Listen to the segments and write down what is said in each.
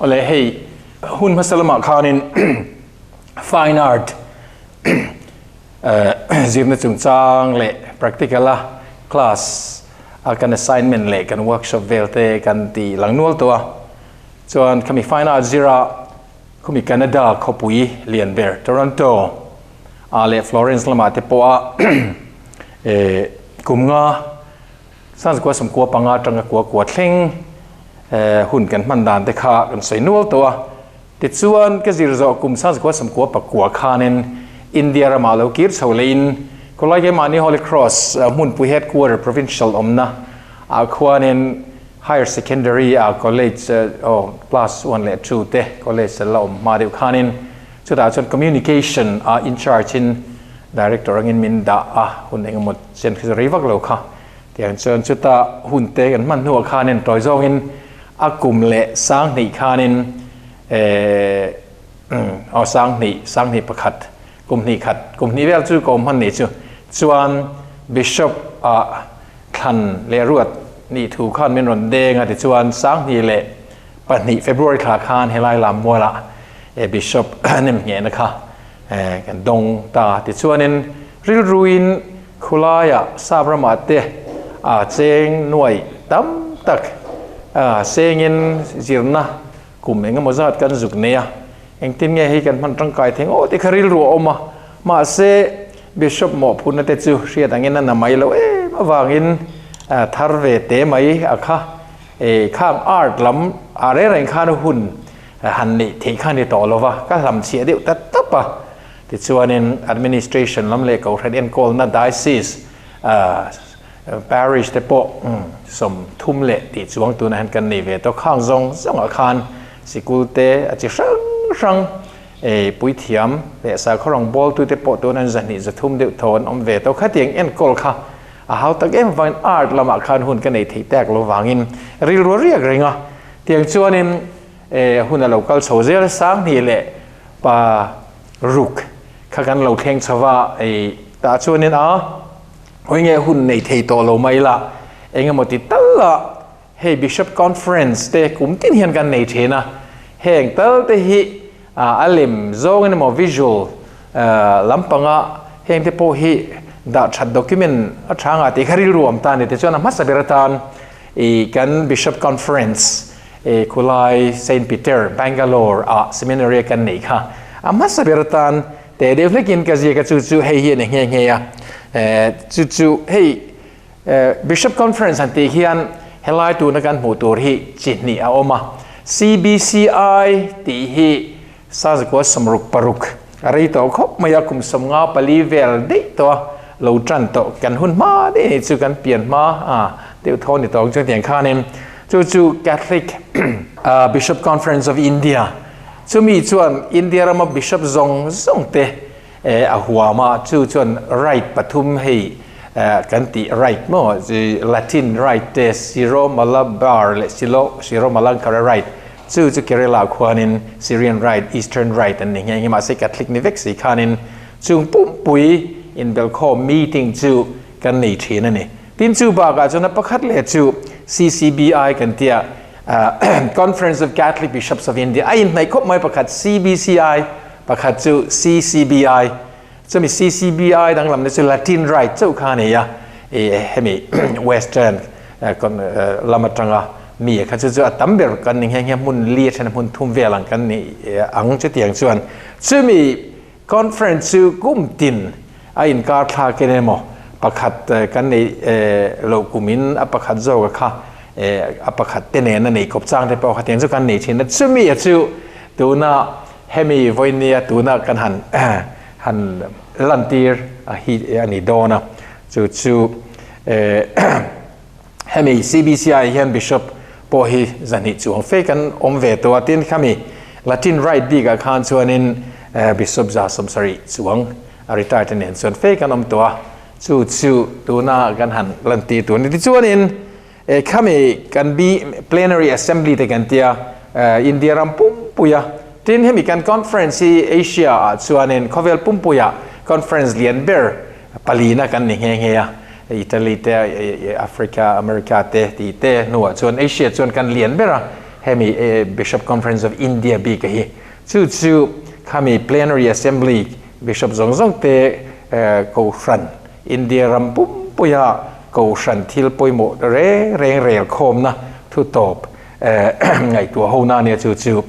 Awle hei hun hmasa lamah khanin Fine Art zirna chungchang leh practical a class a kan assignment leh kan workshop vel te kan ti lang nual tawh a. Chuan khami Fine Art zira khumi Canada khawpui lian ber Toronto ah leh Florence lamah te pawh a kum nga Sanskua sawmkua panga atanga kua kua thleng hun kan hman dan te kha kan sawi nual tawh a. Tichuan ka zir zawh kum Sanskua sawmkua pakua khanin India ramah lo kir chho leiin khawlai keimahni Holy Cross hmunpui headquarter provincial awmna ah khuanin Higher Secondary ah college aw class 1 leh 2 te college la awm hma deuh khanin chutah chuan communication ah in charge in Director angin min dah a, hun engemaw chen khi chu rei vak lo kha. Tiang chuan chuta hun te kan hman hnuah khanin tawi zawngin a kum leh sanghnih khanin eh aw sanghnih, sanghnih pakhat, kum hnih khat, kum hnih vel chu ka awm hman nih chu. Chuan Bishop ah thlan leh ruat nih thu khan min rawn deng a tichuan sanghnih leh pahnih February thla khan helai lam mualah Bishop nemnghehna kha Kan dawng ta. Tichuanin rilruin khulaiah sap ramah te a cheng nuaih tam tak sengin zirna kum eng emaw zat kan zuk nei a, engtin nge hei kan hman tangkai thei ngawt i kha rilru a awm a. Mahse Bishop mawhphurhna te chu hriat angin a na mai lo em avangin thar ve te mai a kha. Khang art lam a reng reng khan hun han neih theih kha ni tawh lova, ka hlamchhiah deuh ta tap a. Tichuanin administration lam leh kohhran enkawlna diocese, parish te pawh 30 leh tih chuang tunah hian kan nei ve tawh. Khang zawng zawngah khan sikul te a chi hrang hrang puithiam leh sakhaw rawngbawltu te pawh tunah 200 300 deuh thaw an awm ve tawh. Khatiang enkawl kha a hau tak em vangin art lamah khan hun ka nei theih tak lo vangin rilru a riak reng a. Tiang chuanin hun a lo kal chho zel 2000 leh 6 kha kan lo thleng chho va, tah chuanin a hawi nge hun nei thei tawh lo mai la, engemaw ti tal a hei Bishop Conference te kum tin hian kan nei thin a, heng tal te hi a lem zawngin emaw visual lampanga heng te pawh hi dah that document a tha ngah tih kha rilru awm ta a ni. Tichuan a hmasa ber atan I kan Bishop Conference khulai Saint Peter, Bangalore ah seminary a kan neih kha a hmasa ber atan teh deuh hlekin ka ziak a, chu chu hei hi a ni nghe nghe a. Chu chu hei Bishop Conference han tih hian helai tuna kan hmuh tur hi chi hnih a awm a. CBCI tih hi Sazakua 66 a rei tawh khawp mai a, kum 54 vel daih tawh a lo tan tawh kan hun hma daih ni chu kan pian hma a deuh thaw ni tawh ang chuan tiang khanin chu chu Catholic Bishop Conference of India chumi chuan India rama bishop zawng zawng te a huam a, chu chuan rite pathum hei kan tih rite maw Latin rite te Syro-Malabar leh Syro-Malankara rite Chu chu Kerala khuanin Syrian Rite, Eastern Rite an ni nghe nghe mahse Catholic ni vek si khanin chung pumpui inbelkhawm meeting chu kan nei thin a ni. Tin chu bakah chuan a pakhat leh chu CCBI kan tia Conference of Catholic Bishops of India a inhnaih khawp mai pakhat CBCI pakhat chu CCBI chumi CCBI danglamna chu Latin Rite chauh kha a nei a hemi Western lam atanga mi kha chu chu a tam ber kan ni nghe nghe hmun li athen hmun thum vel ang kan ni ang chutiang chuan chumi conference chu kum tin a inkar thlak in emaw pakhat kan nei lo kumin a pakhat zawk a kha a pakhat te nen a nei kawp chang te pawh kha tiang chu kan nei thin a chumi a chu tuna hemi vawinia tuna kan han han lantir a hi a ni dawn a chu chu Hemi CBCI hian Bishop pawh hi 200 chuang fe kan awm ve tawh a, tin khami Latin Rite bikah khan chuanin Bishop 170 chuang a retired te nen chuan fe kan awm tawh a, chu chu tuna kan han lantir tur a ni. Tichuanin khami kan Plenary Assembly te kan tia India ram pumpuia, tin hemi kan conference hi Asia ah chuanin khawvel pumpuia conference lian ber palina kan ni nghe nghe a, Italy te, Africa, America te tih te hnuah chuan Asia chuan kan lian ber a. Hemi Bishop Conference of India bik a hi. Chu chu khami Plenary Assembly Bishop zawng zawng te Kohhran, India ram pumpuia Kohhran thil pawimawh reng reng rel khawmna thu tawp ngaihtuah ho na ania chu chu.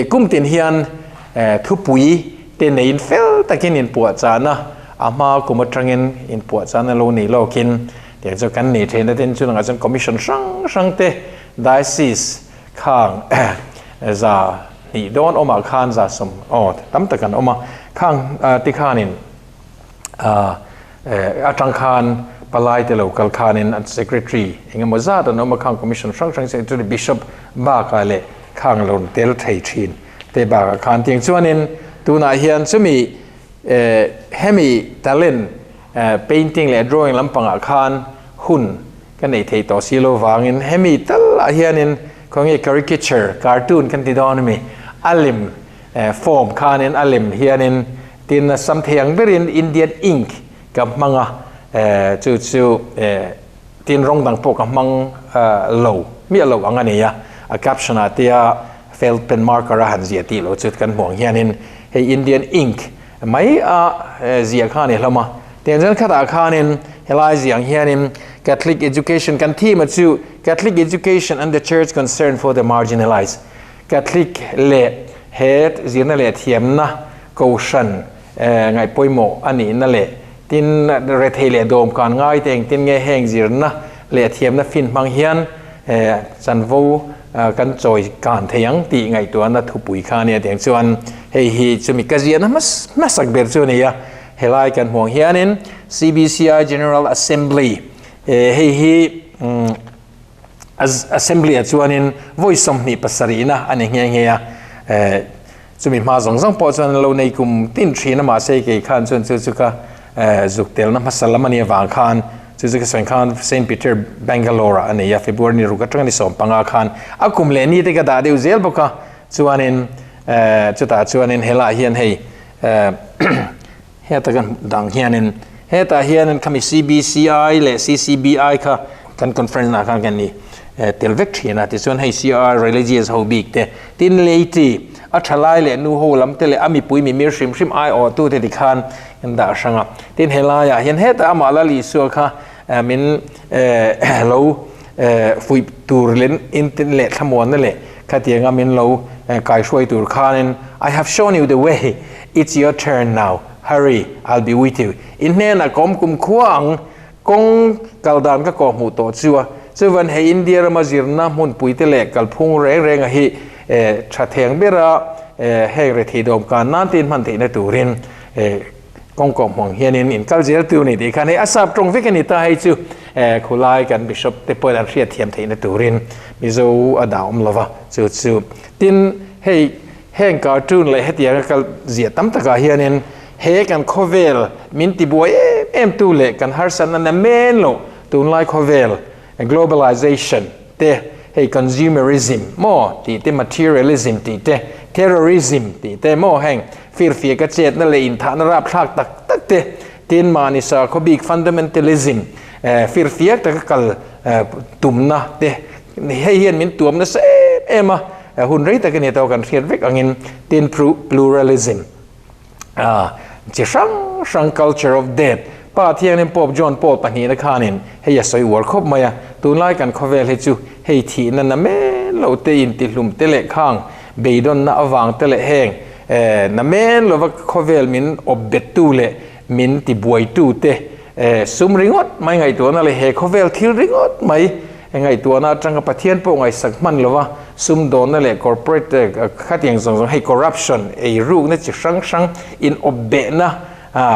Kum tin hian thupui te neiin fel takin inpuahchahna a hma kum atangin inpuahchahna lo nei lawkin tiang chu kan nei theihna ten chunangah chuan Commission hrang hrang te Diocese khang 200 dawn awmah khan 110 aw tam tak an awm a, khang ti khanin atang khan palai te lo kal khanin an secretary eng emaw zat an awm a, khang commission hrang hrang secretary bishop bakah leh khang lo tel thei thin te bakah khan tiang chuanin tunah hian chumi hemi talent painting leh drawing lampangah khan hun Ka neih theih tawh si lo vangin hemi tal ah hianin khawnge caricature, cartoon kan ti dawn ami, a lem form khanin a lem hianin tin a sam thei ang berin Indian ink ka hmang a, chu chu tin rawng dang pawh ka hmang lo miah lo ang a ni a, a caption ah tia felt pen marker a han ziah tih loh chu kan hmuh ang hianin hei Indian ink Mai a ziah kha a ni hlawm a. Tiang chuan khatah khanin helai ziah ang hianin Catholic Education kan theme a chu Catholic Education and the Church Concern for the Marginalized, Catholic leh he zirna leh thiamna kohhran ngaihpawimawh a nihna leh tin rethei leh dawmkan ngai te engtin nge heng zirna leh thiamna fin hmang hian chanvo kan chawi kan thei ang tih ngaihtuahna thupui kha a nia tiang chuan hei hi chumi ka ziahna hmasak ber chu a ni a, helai kan hmuh ang hianin CBCI General Assembly hei hi Assembly ah chuanin vawi 27 na a ni nghe nghe a, chumi hma zawng zawng pawh chuan lo nei kum tin thin a mahse kei khan chuan chu chu ka zuk telna hmasa lam a nih avang khan chu chu ka sawi khan Saint Peter Bangalore ah a nei a, February ni ruk atanga ni 15 khan a kum leh ni te ka dah deuh zel bawk a, chuanin chutah chuanin helaiah hian hei heta kan dang hianin hetah hianin khami CBCI leh CCBI kha kan conference ah khan kan ni tel vek thin a, tichuan hei CR religious ho bik te tin laity a thalai leh nu ho lam te leh a mipui mimir hrim hrim ai awh tu te tikhan kan dah hrang a, tin helaiah hian hetah amah Lal Isua kha min lo fuih tur leh in leh thlamuanna leh khatianga min lo kaihruai tur khanin I have shown you the way, it's your turn now, hurry, I'll be with you. In hnenah ka awm kum khua ang, kawng kal dan ka kawh hmuh tawh chu a. Chuvan hei India rama zirna hmunpui te leh kalphung reng renga hi tha theng bera heng rethei dawmkan nan te in hman theihna turin Kawng kawh hmawng hianin in kal zel tu ni tih khan hei a sap tawng vek a ni ta hei chu khulai kan bishop te pawhin an hriat thiam theihna turin Mizo a dah awm lova chu chu tin hei heng cartoon leh hetianga kal ziah tam takah hianin he kan khawvel min ti buai em em tu leh kan harsatna na men loh tunlai khawvel globalization te hei consumerism maw tih te materialism tih te terrorism tih te maw heng firfia ka chetna leh inthahna rapthlak tak tak te tin mahni sakhaw bik fundamentalism firfiak taka kal tumna te hei hian min tuam nasa em em a hun rei tak a ni tawh kan hriat vek angin tin pluralism Chi hrang hrang culture of death Pa Thianghlim Pope John Paul pahnihna khanin hei a sawi uar khawp mai a, tunlai kan khawvel hi chu hei thihna na men lo te intihlum te leh khang beidawnna avang te leh heng na men lova khawvel min awp bettu leh min tibuaitu te sum ringawt mai ngaihtuahna leh he khawvel thil ringawt mai Ngaihtuahna atanga Pathian pawh ngaihsak hman lova sumdawnna leh corporate khatiang zawng zawng hei corruption, eirukna chi hrang hrang, inawpbehna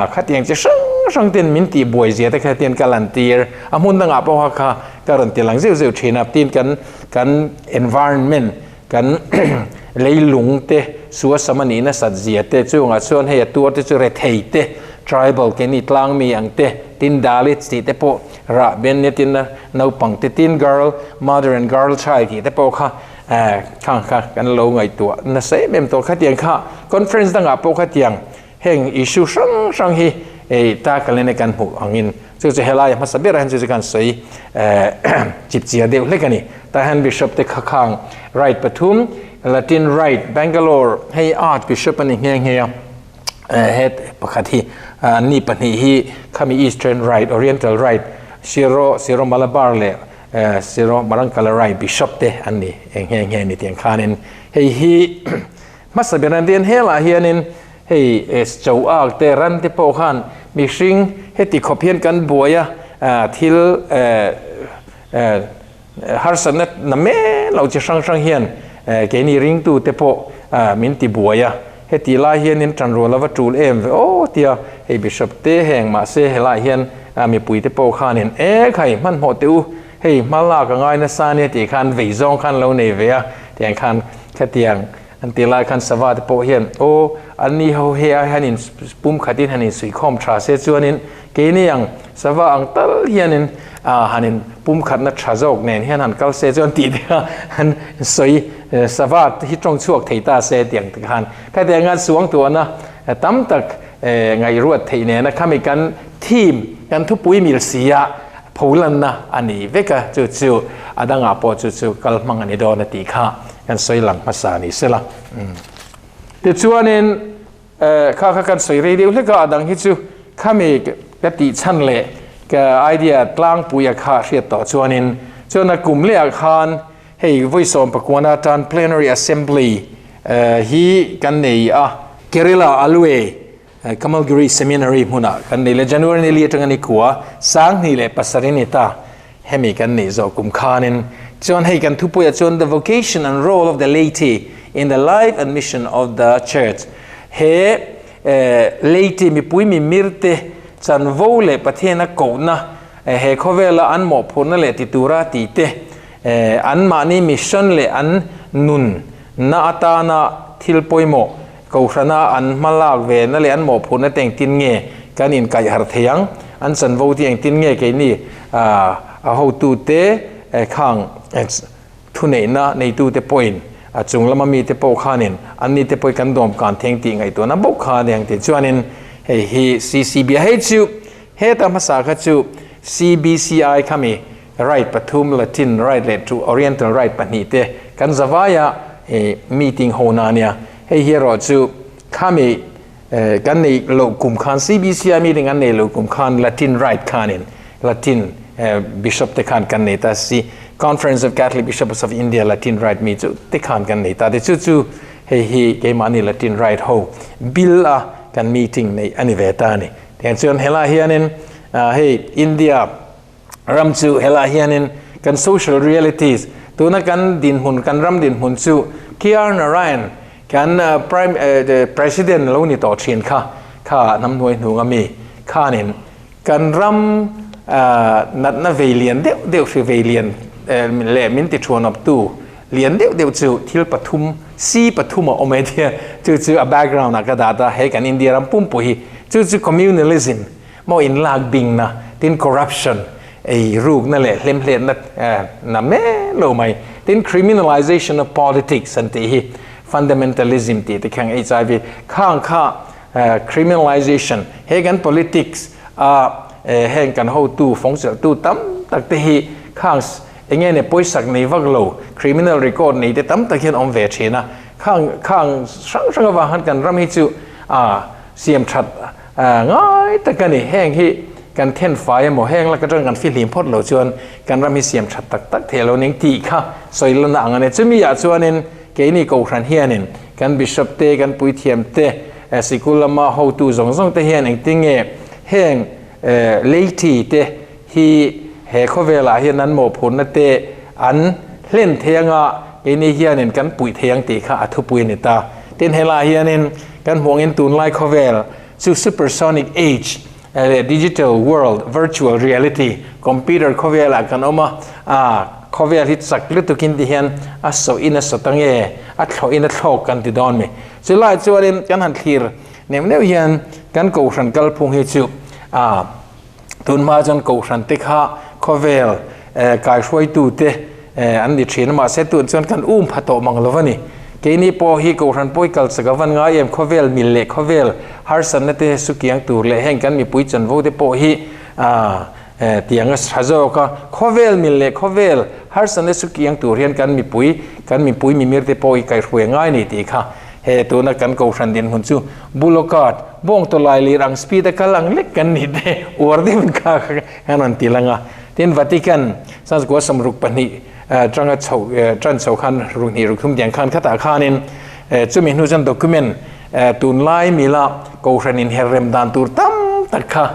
khatiang chi hrang hrang ten min tih buai zia te kha tian ka lantir a hmun dangah pawh kha ka rawn ti lang zeuh zeuh thin a, tin kan kan environment kan leilung te suasam a nih nasat zia te chungah chuan hei a tuar te chu rethei te tribal keini tlangmi ang te tin Dalits tih te pawh Rah ben nia tin naupang te tin girl, mother and girl child tih te pawh kha khang kha kan lo ngaihtuah nasa em em tawh khatiang kha conference dangah pawh khatiang heng issue hrang hrang hi Hei ta kalin kan hmuh angin chu chu helai hmasa berah hian chu chu kan sawi chip chiar deuh hlek a ni. Tah hian Bishop te kha khang Rite pathum Latin Rite Bangalore hei Archbishop a ni nghe nghe a, het pakhat hi an ni pahnih hi khami Eastern Rite Oriental Rite Syro Syro Malabar leh Syro Malankara Rite Bishop te an ni nghe nghe a ni tiang khanin hei hi Hmasa ber an rian helah hianin hei cho ak te ran te pawh khan mihring heti khawp hian kan buai a, thil harsatna na men lo chi hrang hrang hian keini ringtu te pawh min ti buai a, heti lai hianin tanrual a va tul em ve aw tia hei Bishop te heng mahse helai hian mipui te pawh khanin e khai hmanhmawh teh u hei hma lak a ngai nasa ania tih khan vei zawng khan lo nei ve a tiang khan khatiang an tih lai khan sava te pawh hian aw an ni ho he ai hian in pum khatin han insuihkhawm tha se chuanin keini ang sava ang tal hianin ah han in pum khatna tha zawk nen hian han kal se chuan tih te kha han sawi sava hi tawng chhuak thei ta se tiang te khan khatiang khan suang tuahna tam tak ngaihruat theih nena khami kan theme kan thupui mil si a Pholanna a ni vek a, chu chu a dangah pawh chu chu kal hmang a ni dawn a tih kha kan sawi lang hmasa a ni sela. Tichuanin kha kha kan sawi rei deuh hlek a, a dang hi chu khami ka tih chhan leh ka idea tlangpuia kha hriat tawh chuanin chuan a kum lehah khan hei vawi sawm pakuana atan Plenary Assembly hi kan nei a, Kerala Alue Kamalgiri Seminary hmunah kan nei le January ni li atanga ni kua 2007 ni ta hemi kan nei zawh kum khanin chuan hei kan thupuiah chuan the vocation and role of the laity in the life and mission of the church he laity mipui mimirte chanvo leh Pathiana kohna he khawvela an mawhphurhna leh ti tura tih te anmahni mission leh an nun na atana thil pawimawh Kohhrana an hma lak ve na leh an mawhphurhna te engtin nge kan inkaih harh thei ang? An chanvo te engtin nge keini a hotute khang thuneihna neitute pawhin a chung lama mite pawh khanin anni te pawhin kan dawm kan theng tih ngaihtuahna bawk kha a ni ang tih chuanin hei hi CCB a hei chu heta hmasa kha chu CBCI khami Rite pathum Latin Rite leh chu Oriental Rite pahnih te kan zavaia meeting ho na ania. Hei hi erawh chu khami kan nei loh kum khan CBCI meeting an nei loh kum khan Latin Rite khanin Latin Bishop te khan kan nei ta si. Conference of Catholic Bishops of India Latin Rite mi chu te khan kan nei ta te chu chu hei hi keimahni Latin Rite ho bill a kan meeting nei a ni ve ta a ni. Tiang chuan helaiah hianin hei India Ram chu helaiah hianin kan social realities, tuna kan dinhmun, kan ram dinhmun chu KR Narayan kan Prime President lo ni tawh thin kha, kha hnam hnuai hnung ami khanin kan ram natna vei lian deuh deuh hri vei lian leh min ti thuanawptu lian deuh deuh chu thil pathum, C pathum a awm e tia chu chu a background ah ka dah ta, he kan India ram pumpui hi chu chu communalism Maw in lak bingna, tin corruption, ei rukna leh hlemhletna na mek lo mai, tin criminalization of politics an tih hi, fundamentalism tih te khang hiv khang kha criminalization he kan politics a heng kan hotu fawngchelhtu tam tak te hi khang enge ne pawisak nei vak lo criminal record nei te tam tak hian awm ve thin a, khang khang hrang hrang avang khan kan ram hi chu a siam that Ngai tak a ni, heng hi kan then fai emaw, heng lak atang kan fihlim phawt lo chuan kan ram hi siam that tak tak thei lo ning tih kha sawi lana ang a ni. Chumi ah chuanin keini Kohhran hianin kan Bishop te, kan Puithiam te, sikul lama hotu zawng zawng te hian engtin nge heng laity te hi he khawvelah hian an mawhphurhna te an hlen thei anga keini hianin kan puih thei ang tih kha a thupui a ni ta. Tin, helaiah hianin kan hmuh angin tunlai khawvel chu supersonic age leh digital world, virtual reality, computer khawvelah kan awm a, a khawvel hi chak lutukin ti hian a sawhin a sawt ange, a thlawhin a thlawk kan ti dawn mi. Chulaiah chuanin kan han thlir neuh neuh hian kan kohhran kalphung hi chu a Tun hma chuan Kohhran te kha khawvel kaihruaitu te an ni thin a, mahse tun chuan kan um pha tawh mang lo a ni. Keini pawh hi Kohhran pawi kal chak a van ngai em, khawvel mil leh khawvel harsatna te sukiang tur leh heng kan mipui chanvo te pawh hi tiang a tha zawk a, khawvel mil leh khawvel harsatna sukiang tur hian kan mipui kan mipui mimir te pawh hi kaihhruai ngai ni tih kha he tuna kan Kohhran dinhmun chu bullock-cart bawng tawlai lir ang speed a kal ang lek kan ni te uar deuhin kha kan rawn ti lang a. Tin Vatican Sanskua 62 tanga chho tan chho khan ruk hnih ruk thum tiang khan khatah khanin chumi hnu chuan document tunlai mila Kohhran inher rem dan tur tam tak kha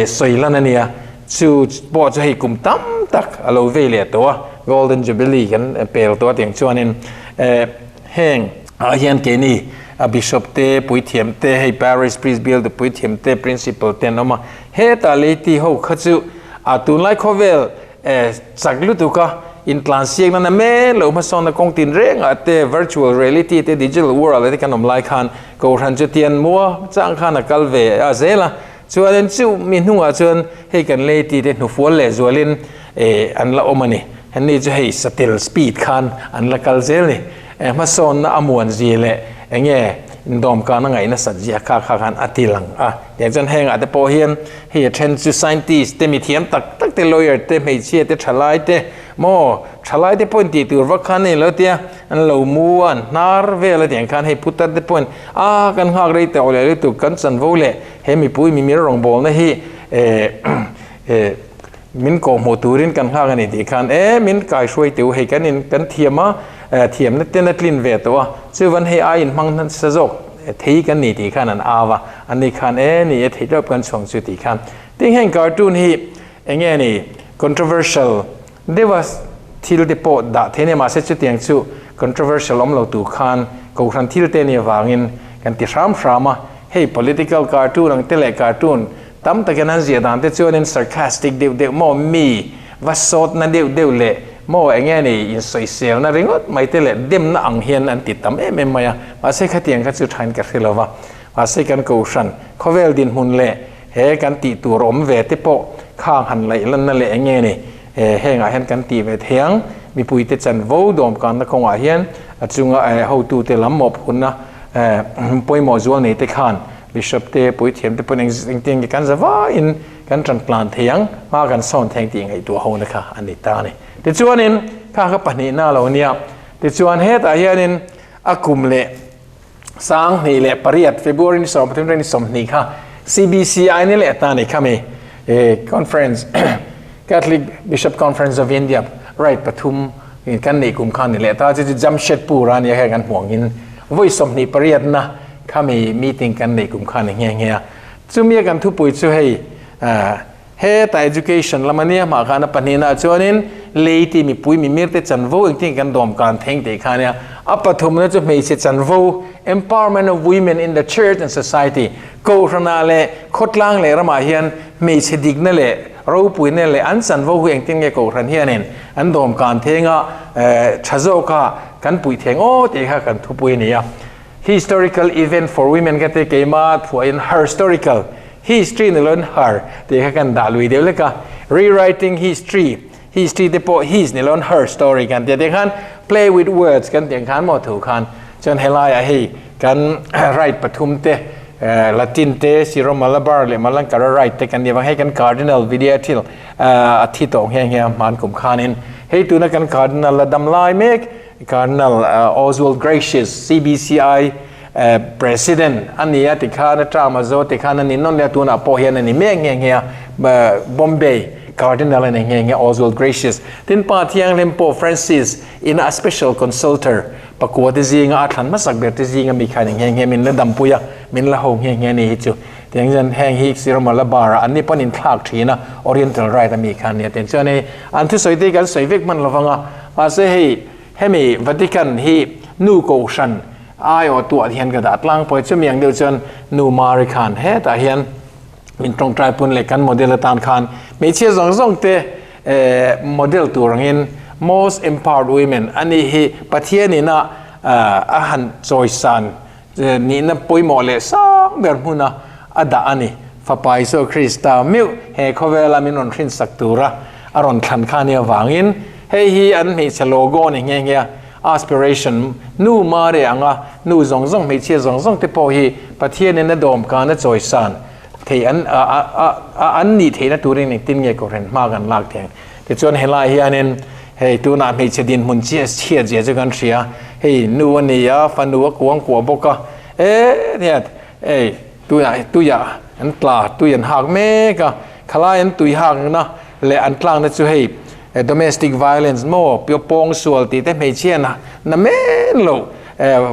sawi lan a nia. Chu pawh chu hei kum tam tak a lo vei leh tawh a, Golden Jubilee kan pel tawh a tiang chuanin heng ah hian keini a Bishop te, Puithiam te, hei Parish Priest Bill te Puithiam te, Principal te an awm a, hetah laity ho kha chu a tunlai khawvel Chak lutuk a, intlansiak nana mek lo hmasawnna kawng tin rengah te, virtual reality te, digital world te kan awm lai khan Kohhran chu tian mua chang khan a kal ve a zel a. Chuanin chu mi hnungah chuan hei kan laity te hnufual leh zualin an la awm a ni. Henni chu hei satel speed khan an la kal zel ni. Hmasawnna a muan zia leh enge indawmkan a ngaih nasat zia kha kha khan a ti lang a. Tiang chuan hengah te pawh hian hei a then chu scientist te, mithiam tak tak te, lawyer te, hmeichhia te, thalai te maw thalai te pawhin tih tur vak khan a ni lo tia an lo mu a, an hnar vel a tiang khan hei putar te pawhin a kan nghak rei tawh leh lutuk kan chanvo leh he mipui mimir rawngbawlna hi eh Min kawhhmuh turin kan nghak a ni tih khan e min kaihruai teu hei kan in kan thiam a, thiamna ten a tlin ve tawh a, chuvan hei ai in hmang nasa zawk thei kan ni tih khan an au a, an ni khan e ni e theihtawp kan chhuang chu tih khan. Tin heng cartoon hi eng nge ni controversial deuha thil te pawh dah thei nia mahse chutiang chu controversial awm lo tur khan kohhran thil te nih avangin kan ti hram hram a, hei political cartoon ang te leh cartoon Tam takin an ziah dan te chuanin sarcastic deuh deuh maw mi va sawtna deuh deuh leh maw eng nge ni insawiselna ringawt mai te leh demna ang hian an ti tam em em mai a, mahse khatiang kha chu thain ka hre lo va, mahse kan kohhran khawvel dinhmun leh he kan tih tur awm ve te pawh khang han laih lanna leh eng nge ni hengah hian kan tih ve thei ang, mipuite chanvo dawmkanna kawngah hian a chunga hotute lam mawhphurhna pawimawh zual nei te khan Bishop te, puithiam te pawhin engtin nge kan za vaiin kan tantlan thei ang, hma kan sawn thei ang tih ngaihtuah hona kha a ni ta a ni. Tichuanin kha kha pahnihna a lo nia. Tichuan hetah hianin a kum leh 2008 February ni 13 ni 20 kha CBCI ni leh ta a ni khami conference Catholic Bishop Conference of India right pathum kan neih kum kha ni leh ta chu chu Jamshedpur a nia hei kan hmuh angin vawi 28 na Khami meeting kan neih kum khan i nghe nghe a. Chumi a kan thupui chu hei heta education lam a nia hmah khan a pahnihna ah chuanin lei tih mipui mimir te chanvo engtin kan dawm kan theng tih kha ania. A pathumna chu hmeichhe chanvo, empowerment of women in the church and society, kohhranah leh khawtlang leh ramah hian hmeichhe dikna leh ropuina leh an chanvo hi engtin nge kohhran hianin an dawm kan theng a, tha zawka kan puih theng aw tih kha kan thupui a ni a. Historical event for women ka ti keima phuahin herstorical, history ni loin her tih kha kan dah lui deuh lek a. Rewriting history, history te pawh his ni loin her story kan ti a tih khan play with words kan tih ang khan maw thu khan chuan helaiah hei kan right pathum te Latin te Syro Malabar leh Malankara right te kan ni avang hei kan Cardinal Vidiathil a thi tawh nghe nghe a hman kum khanin hei tuna kan Cardinal la dam lai mek Cardinal Oswald Gracias, CBCI President a ni a tikhan a term a zo tikhan a ni nawn leh a tunah pawh hian a ni mek nghe nghe a, Bombay Cardinal a ni nghe nghe Oswald Gracias. Tin Pa Thianghlim Pope Francis ina a special consultor pakua te zinga a thlan hmasak ber te zinga mi kha a ni nghe nghe min la dampui a, min la ho nghe nghe a ni hi chu. Tiang hian heng hi Syro Malabar ah anni pawn inthlak thin a, Oriental Rite a mi kha a ni a tiang chuan hei an thusawi te hi kan sawi vek hman lovang a. Mahse hei hemi Vatican hi nu kohhran aiawh tuah hian ka dah tlangpui chumi ang deuh chuan nu Mari khan hetah hian min tawngtai pun leh kan model atan khan hmeichhia zawng zawng te model tur angin most empowered women ani hi Pathian ina a han chawisan nihna pawimawh leh sang ber hmuna a dah a ni. Fapa Isua Krista meuh he khawvela min rawn hrinsak tura a rawn thlan kha nia vangin hei hi an hmeichhe logo a ni nghe nghe a. aspiration nu mare anga nu zawng zawng hmeichhia zawng zawng te pawh hi Pathianin a dawm kan a chawisan thei an an nih theihna turin engtin nge kohhran hma kan lak thei ang. Tichuan helai hianin hei tunah hmeichhe dinhmun chiah chhiat zia chu kan hria, hei nu a ni a, fanu a kuang kuah bawk a, e hian ei tuiah tuiah an tla tui an hak mek a, khalai an tui hakna leh an tlakna chu hei domestic violence maw pawng sual tih te hmeichhia na na men lo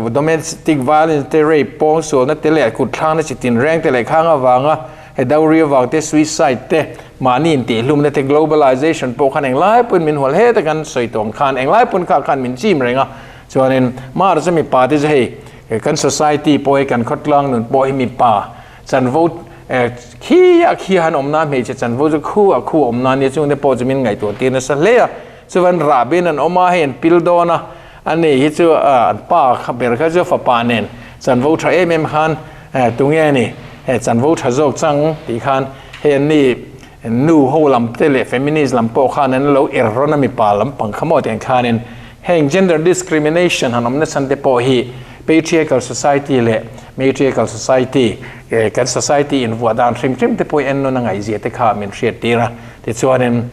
domestic violence te rape pawng sualna te leh kut thlakna chi tinreng te leh khang avanga He dowry avang te, suicide te, mahni intihhlumna te, globalization pawh khan englai pawhin min hual heta kan sawi tawh ang khan englai pawn kha khan min chim reng a. Chuanin Mara chu mipa te chu hei kan society pawh hi kan khawtlang nun pawh hi mipa chanvo khi a khi han awm nan hmeichhe chanvo chu khu a khu awm nan nia chung te pawh chu min ngaihtuah tir nasa hle a. Chuan rahbin an awm a, hei an pil dawn a, ani hi chu an pa kha ber kha chu fapa nen chanvo tha em em khan tunge a ni he chanvo tha zawk chang tih khan hei an ni nu ho lam te leh feminist lam pawh khan an lo er rawn a mipa lampang kha maw tiang khanin heng gender discrimination han awm nasa te pawh hi patriarchal society leh matriarchal society kan society invuah dan hrim hrim te pawh hi en nawn a ngaihzia te kha min hriat tir a tichuanin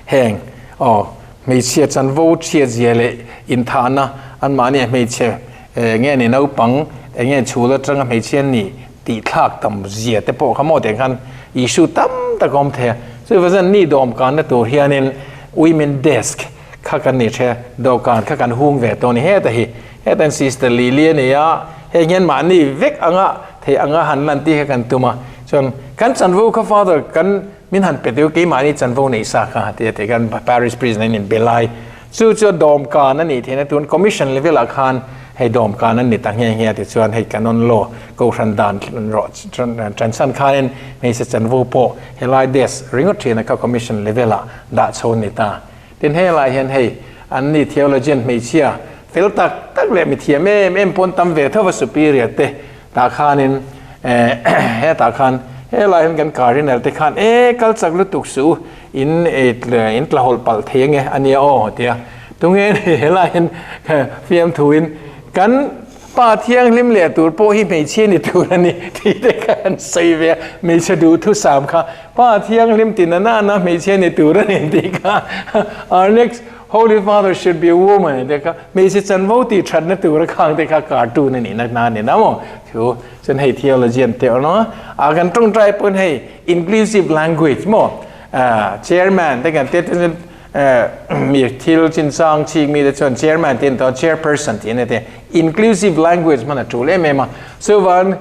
heng aw hmeichhia chanvo chhiat zia leh inthahna anmahni hmeichhe nge ni naupang enge chhul atanga hmeichhia ni tih thlak tam zia te pawh kha maw tiang khan issue tam tak a awm thei a chuvangin ni dawm kanna tur hianin women desk kha kan ni the dawhkan kha kan hung ve tawh a ni heta hi heta sister Lily a ni a heng hian mahni vek anga thei anga han lan tih kha kan tum a chuan kan chanvo kha father kan Min han pe deuh keimahni chanvo neih sa kha ti a ti khan Parish Priest nen in be lai. Chu chu dawmkan a nih theihna tun Commission level ah khan hei dawmkan an ni ta nghe nghe a ti chuan hei Canon Law Kohhran dan rawh tanchhan khanin hmeichhe chanvo pawh helai desk ringawt thin a kha Commission level ah dah chho a ni ta. Tin helai hian hei an ni theologian hmeichhia fel tak tak leh mithiam em em pawn tam ve tho va superior te Tah khanin hetah khan helai hian kan cardinal te khan e kal chak lutuk suh u in in tla hawlh palh thei ange ania aw tia tunge ni helai hian fiamthu in kan pa thianghlim leh tur pawh hi hmeichhia ni tur a ni tih te kha an sawi ve a hmeichhe duh thusam kha pa thianghlim ti na nana hmeichhia ni tur a ni tih kha our next Holy Father should be a woman te kha hmeichhe chanvo tih thatna tura khang te kha cartoon a nihna na ni na maw thu chuan hei theologian te awm a a kan tawngtai pawn hei inclusive language maw chairman te kan te chuan mi thil chinchang chik mi te chuan chairman te an to chairperson tih a ni te inclusive language hman a tul em em a chuvan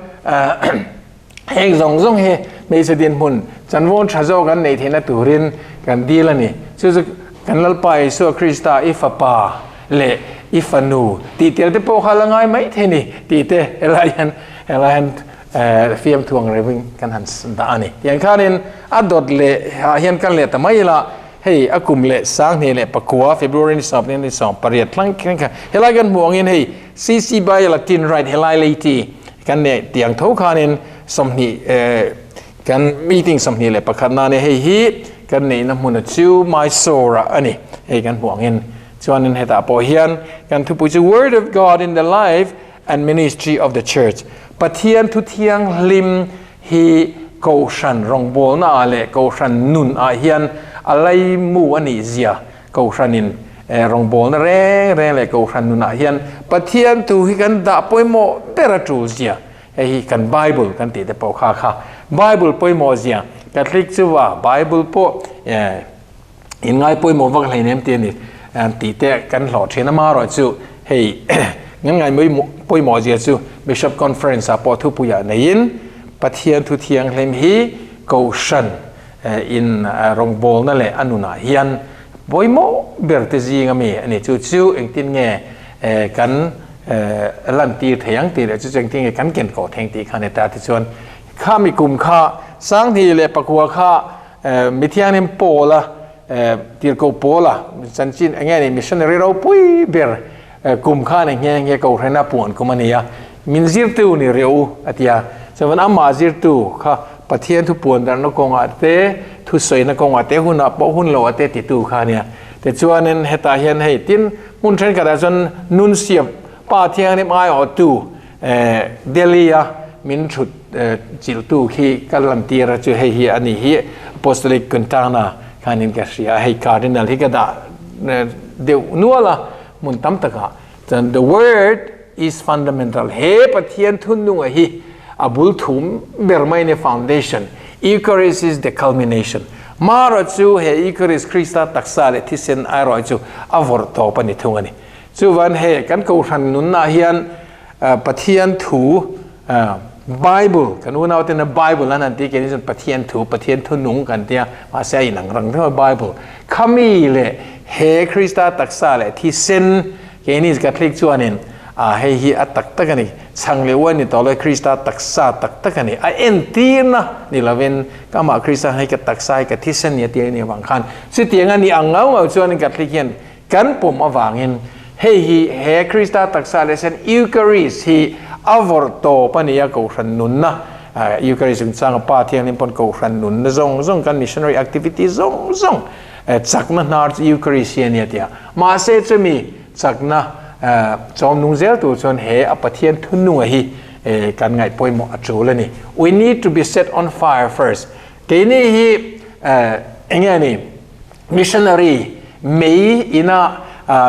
Heng zawng zawng hi hmeichhe dinhmun chanvawn tha zawk an neih theihna turin kan dil a ni. Chu chu kan Lalpa Isua Krista i fapa leh i fanu tih tel te pawh kha la ngai mai thei ni tih te helai hian helai hian fiamthu ang reuhin kan han dah a ni. Tiang khanin a dawt leh ah hian kan leh ta mai ila hei a kum leh 2009 February ni sawm ni 18 thleng kha helai kan hmuh angin hei CC by Latin Rite helai leiti Kan neih tiang tho khanin 20 kan meeting 21 na ni hei hi kan neihna hmun a chu Mysore ah a ni hei kan hmuh angin chuanin hetah pawh hian kan thupui chu Word of God in the life and ministry of the church Pathian thu thianghlim hi Kohhran rawngbawlna ah leh Kohhran nun ah hian a laimu a nih zia Kohhranin rawngbawlna reng reng leh Kohhran nunah hian Pathian thu hi kan dah pawimawh ber a tul zia. Hei hi kan Bible kan tih te pawh kha kha Bible pawimawh zia. Catholic chuva Bible pawh in ngai pawimawh vak hlei nem ti a ni tih te kan hlawh thin a. Amaherawhchu hei kan ngai pawimawh zia chu Bishop Conference ah pawh thupuiah neiin Pathian thu thianghlim hi Kohhran In rawngbawlna leh a nunah hian pawimawh ber te zing a mi a ni. Chu chu engtin nge kan lantir thei ang tih leh chu chu engtin nge kan ken kawh thei ang tih kha a ni ta. Tichuan kha mi kum kha 2009 kha Mithianghlim Paula Tirhkoh Paula chanchin eng nge ni missionary ropui ber kum kha ni nghe nghe Kohhran a puan kum a ni a, min zirtu ni reuh u a ti a. Chuan amah zirtu kha Pathian thu puan darhna kawngah te, thusawina kawngah te, hunah pawh hun loh ah te titu kha a nia. Tichuanin hetah hian hei tin hmun thenkhatah chuan Nunsiap Pa Thianghlim aiawhtu Delhi-a min thut chilhtu khi ka lantir a chu hei hi a ni hi Apostolic Quintana khanin ka hria a, hei Cardinal hi ka dah deuh nual a hmun tam takah. Chuan the word is fundamental he Pathian thununga hi a bul thum ber mai ni foundation Eucharist is the culmination Mara chu he Eucharist Krista taksa leh thisen airawh chu a vawrh tawp a ni thung a ni. Chuvan he kan kohhran nunna hian Pathian thu Bible kan unau tena Bible an han ti keini chuan Pathian thu Pathian thu nung kan tia mahse a inang rang reng a Bible khami leh he Krista taksa leh thisen keini Catholic chuanin a hei hi a tak tak a ni chhang leh uai ni tawh lo Krista taksa tak tak a ni a entirna ni lovin amah Krista hei ka taksa hi ka thisen ni a tia ni avang khan chutiang a ni ang ngau ngau chuanin Catholic hian Kan pawm avangin hei hi he Krista taksa leh sen Eucharist hi a vawrh tawp a ni a, Kohhran nunna, Eucharist chungchanga Pa Thianghlim pawn Kohhran nunna zawng zawng kan missionary activity zawng zawng chakna hnar chu Eucharist hi a ni a ti a. Mahse chumi chakna chawm nung zel tur chuan he a Pathian thununga hi kan ngaih pawimawh a tul a ni. We need to be set on fire first. Keini hi enge a ni? Missionary mei ina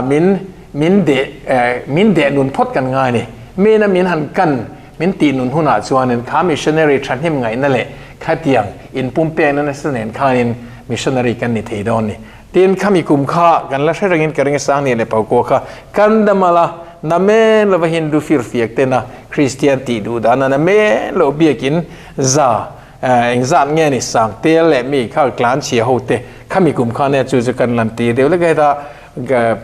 min min deh min deh nun phawt kan ngai a ni. Mi ina min han kan min tih nun hunah chuanin kha missionary thahnem ngaihna leh khatiang inpumpekna nasa nen khanin missionary kan ni thei dawn a ni. Tin, khami kum kha kan la hre rengin ka ring a Sangni leh Paukua kha kan dam ala na men lova Hindu firfiak tena Kristian tih duh dana na men loh biakin za Engzat nge ni sang tel leh mi kha tlan chhia ho te khami kum khan e chu chu kan lan tir deuh lek a heta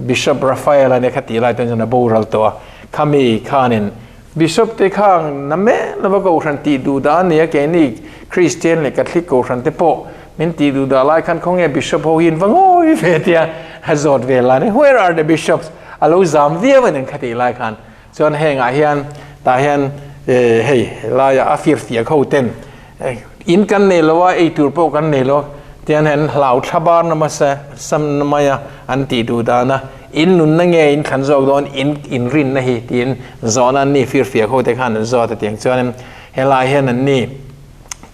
Bishop Raphael a nia kha tih lai tan chuan a boral tawh a khami khanin Bishop te khang na men lova kohhran tih duh dah a nia keini Christian leh Catholic kohhran te pawh min tih duh dah lai khan khawnge Bishop ho hi in va ngawi ve tia a zawt ve la ni where are the bishops a lo zam viau a nen kha tih lai khan Chuan hengah hian tah hian hei laiah a firfiak ho ten in kan nei lo a, ei tur pawh kan nei lo tian hian hlau thla bar na hmasa sam na mai a an tih duh dan a, in nunna nge in thlan zawk dawn in in rinna hi tiin zawhna an ni firfiak ho te khan an zawt a tiang chuan helai hian an ni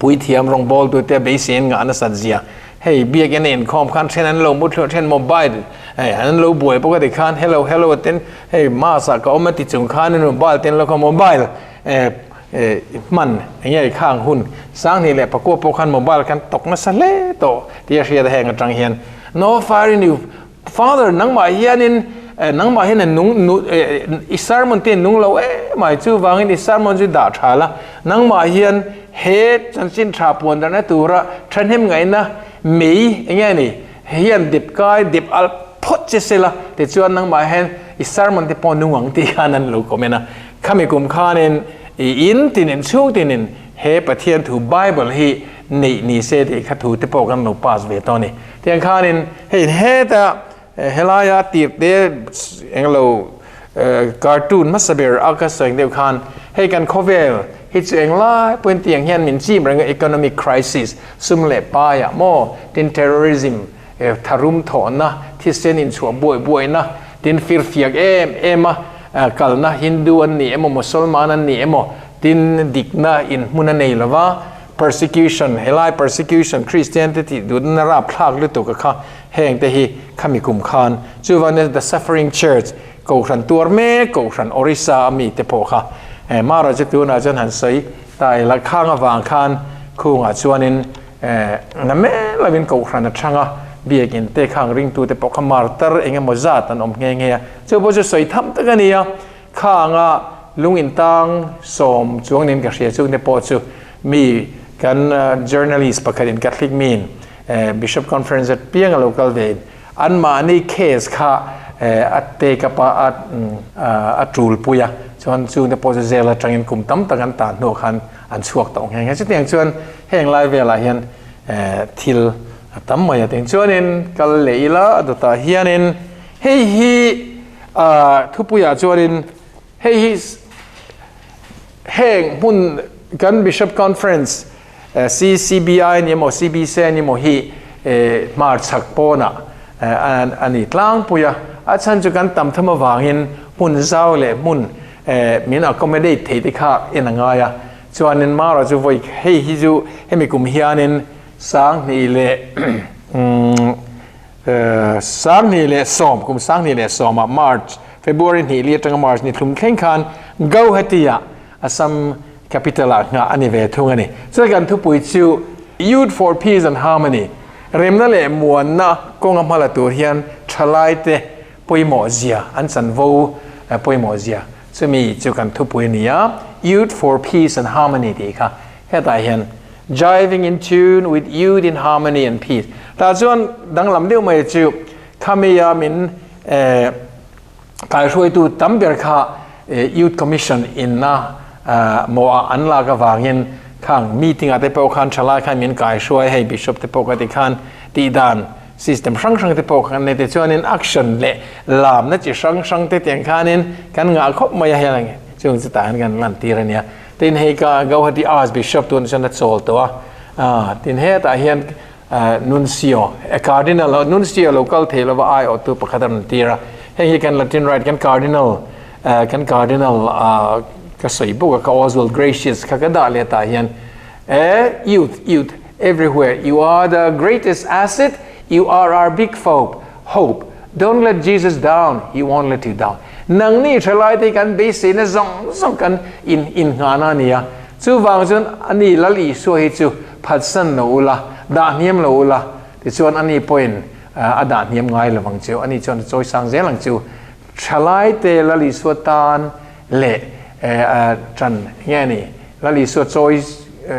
Puithiam rawngbawltute beisei an ngah nasat zia. Hei biakinn a inkhawm khan then an lo mu thluah then mobile hei an lo buai bawk a ti khan hello hello ten hei mass ah ka awm a ti chung khan in mobile ten lo kha mobile eh eh hman enge i khang hun Sanghnih leh Pakua pawh khan mobile khan tawk nasa hle tawh tih a hriat a heng atang hian no fire in you Father, nangmah hianin nangmah hian a nung nu i sermon te nung lo em ai chuvangin i sermon chu dah tha la nangmah hian he chanchin tha puan darhna tura thahnem ngaihna mei enge ni hian dip kai dip alh phawt che sela tichuan nangmah hian i sermon te pawh nung ang tih khan an lo comment a khami kum khanin i in tinin chhung tinin he Pathian thu Bible hi neih ni se tih kha thu te pawh kan lo pass ve tawh a ni. Tiang khanin hei heta helaia tirte englo cartoon hmasa ber a ka sawi deuh khan hei kan khawvel hi chu englai pawhin tiang hian min chim reng a economic crisis sum leh paiah maw tin terrorism tharum thawhna thisen inchhuah buai buaina tin firfiak em em a kalna Hindu an ni emaw Mosolman an ni emaw tin dikna inhmun a nei lova Persecution, Helai persecution Kristian te tih duhna rapthlak lutuk a kha heng te hi khami kum khan chuvan the suffering church kohhran tuar mek kohhran Orissa a mi te pawh kha Mara chu tunah chuan han sawi ta ila khang avang khan khungah chuanin na mel lovin kohhran a thang a biakin te khang ringtu te pawh kha martar engemaw zat an awm nghe nghe a chu pawh chu sawi tham tak a ni a. Khanga lung intang sawm chuang nen ka hria chu te pawh chu mi kan journalist pakhat in Catholic mi in Bishop Conference at piang a lo kal ve in anmahni case kha a take up a a tul pui a chuan chung te pawh chu jail atangin kum tam tak an tan hnuah khan an chhuak tawh nghe nghe. Chutiang chuan heng lai velah hian thil a tam mai a teng chuanin kal leh ila a dawtah hianin hei hi Thupuiah chuanin hei hi heng hmun kan Bishop Conference CCBI ni emaw CBC ni emaw hi hmarchhak pawnah A ni tlangpui a, a chhan chu kan tam tham avangin hmun zau leh hmun min accommodate thei te kha en a ngai a. Chuanin Mara chu vawi hei hi chu hemi kum hianin 2010, kum 2010ah March, February hnih li atanga March ni thlum thleng khan Gauhati-ah Assam capital-ah nghah a ni ve thung a ni. Chuan kan thupui chu Youth for Peace and Harmony, Remna leh Muanna kawnga hmala tur hian thalaite pawimawh zia, an chanvo pawimawh zia chumi chu kan thupui a ni a, Youth for Peace and Harmony tih kha hetah hian Jiving in tune with youth in harmony and peace tah chuan danglam deuh mai chu khami-a min Kaihruaitu tam ber kha Youth Commission inna mawhah an lak avangin khang meeting ah te pawh khan thalai khan min kaihruai hei Bishop te pawh ka ti khan tihdan system hrang hrang te pawh khan nei te chuanin action leh lamna chi hrang hrang te tiang khanin kan ngah khawp mai a heng chung chu tah hian kan lan tir a nia. Tin hei ka Gauhati Archbishop tun chuan a chawl tawh a, tin hetah hian Nuncio, a cardinal, Nuncio lo kal thei lova aiawhtu pakhat a rawn tir a. Heng hi kan Latin Rite, kan cardinal, kan cardinal ka sawi bawk a, ka Oswald Gracias kha ka dah leh tah hian, eh, youth, youth everywhere, you are the greatest asset, you are our big hope, hope, don't let Jesus down, he won't let you down. Nangni thalai te hi kan beiseina zawng zawng kan in innghahna a ni a. Chuvang chuan ani Lal Isua hi chu phatsan lo ula, dah hniam lo ula, tichuan ani pawhin a dah hniam ngai lo vang chu, ani chuan a chawi sang zel ang chu. Thalaite Lal Isua tan leh tan nge ni, Lal Isua chawi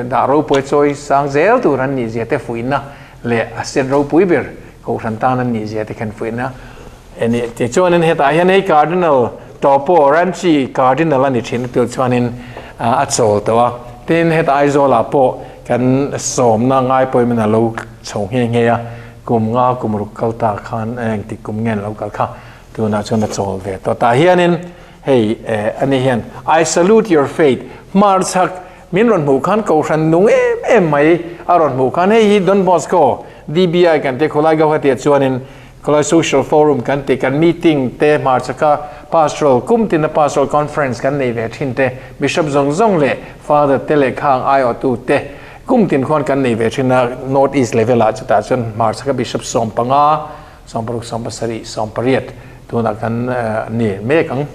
dah ropui chawi sang zel tur an nih zia te fuihna leh a set ropui ber Kohhran tan an nih zia te khan fuihna a ni. Tichuanin hetah hian hei Cardinal Topo Ranchi Cardinal a ni thin a tur chuanin a chawl tawh a. Tin, heta Aizawlah pawh kan sawmna ngai pawhin a lo chho nghe nghe a, kum nga kum ruk kal ta khan engtik kum nge an lo kal kha tunah chuan a chawl ve tawh. Tah hianin hei a ni hian I salute your faith hmarchhak Min rawn hmuh khan Kohhran nung em em mai a rawn hmuh khan hei hi Don Bosco DBI kan tih khawlai Gauhati ah chuanin khawlai Social Forum kan tih kan meeting te hmarchhaka Pastoral kum tina Pastoral Conference kan nei ve thin te Bishop zawng zawng leh Father te leh khang aiawhtu te kum tin khuan kan nei ve thin a North East level ah chutah chuan hmarchhaka Bishop 15 16 17 18 tunah kan ni mek ang.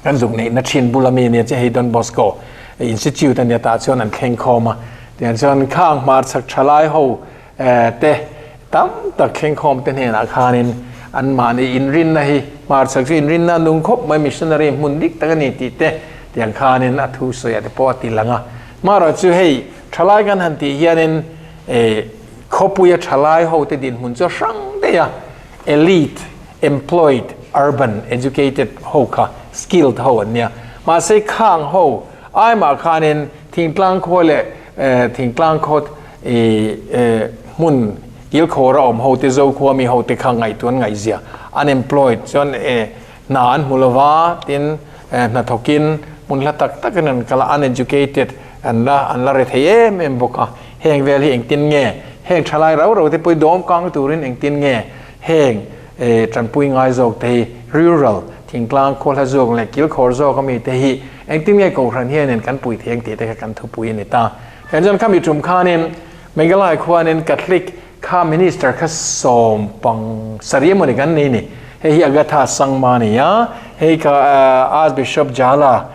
Kan zuk neihna thin bula mi nia che hei Don Bosco Institute ania tah chuan an thleng khawm a, tiang chuan khang hmarchhak thalai ho te tam tak thleng khawm te hnenah khanin anmahni inrinna hi hmarchhak chu inrinna a nung khawp mai missionary hmun dik tak a ni tih te tiang khanin a thu sawi ah te pawh a ti lang a. Hmarah chu hei thalai kan han tih hianin khawpuia thalai ho te dinhmun chu a hrang daih a, elite, employed, urban, educated ho kha skilled ho an nia. Mahse khang ho aimah khanin thingtlang khua leh thingtlang khaw hmun kilkhawra awm ho te Zokhua mi ho te kha ngaihtuah an ngaihzia unemployed chuan hna an hmu lova tin hnathawkin hmun hla tak takin an kal a uneducated an la an la rethei em em bawk a. Heng vel hi engtin nge heng thalai rau rau te pawh hi dawm kang turin engtin nge Heng tanpui ngai zawk te hi rural, thingtlang, khawhla zawk leh kilkhawr zawk ami te hi engtin nge Kohhran hianin kan pui thei ang tih te kha kan thupui a ni ta. Heng chuan khami tum khanin Meghalaya khuanin Catholic kha Minister kha sawm pang sarih emawni kan nei ni. Hei hi Agatha Sangma a ni a, hei kha Archbishop Jala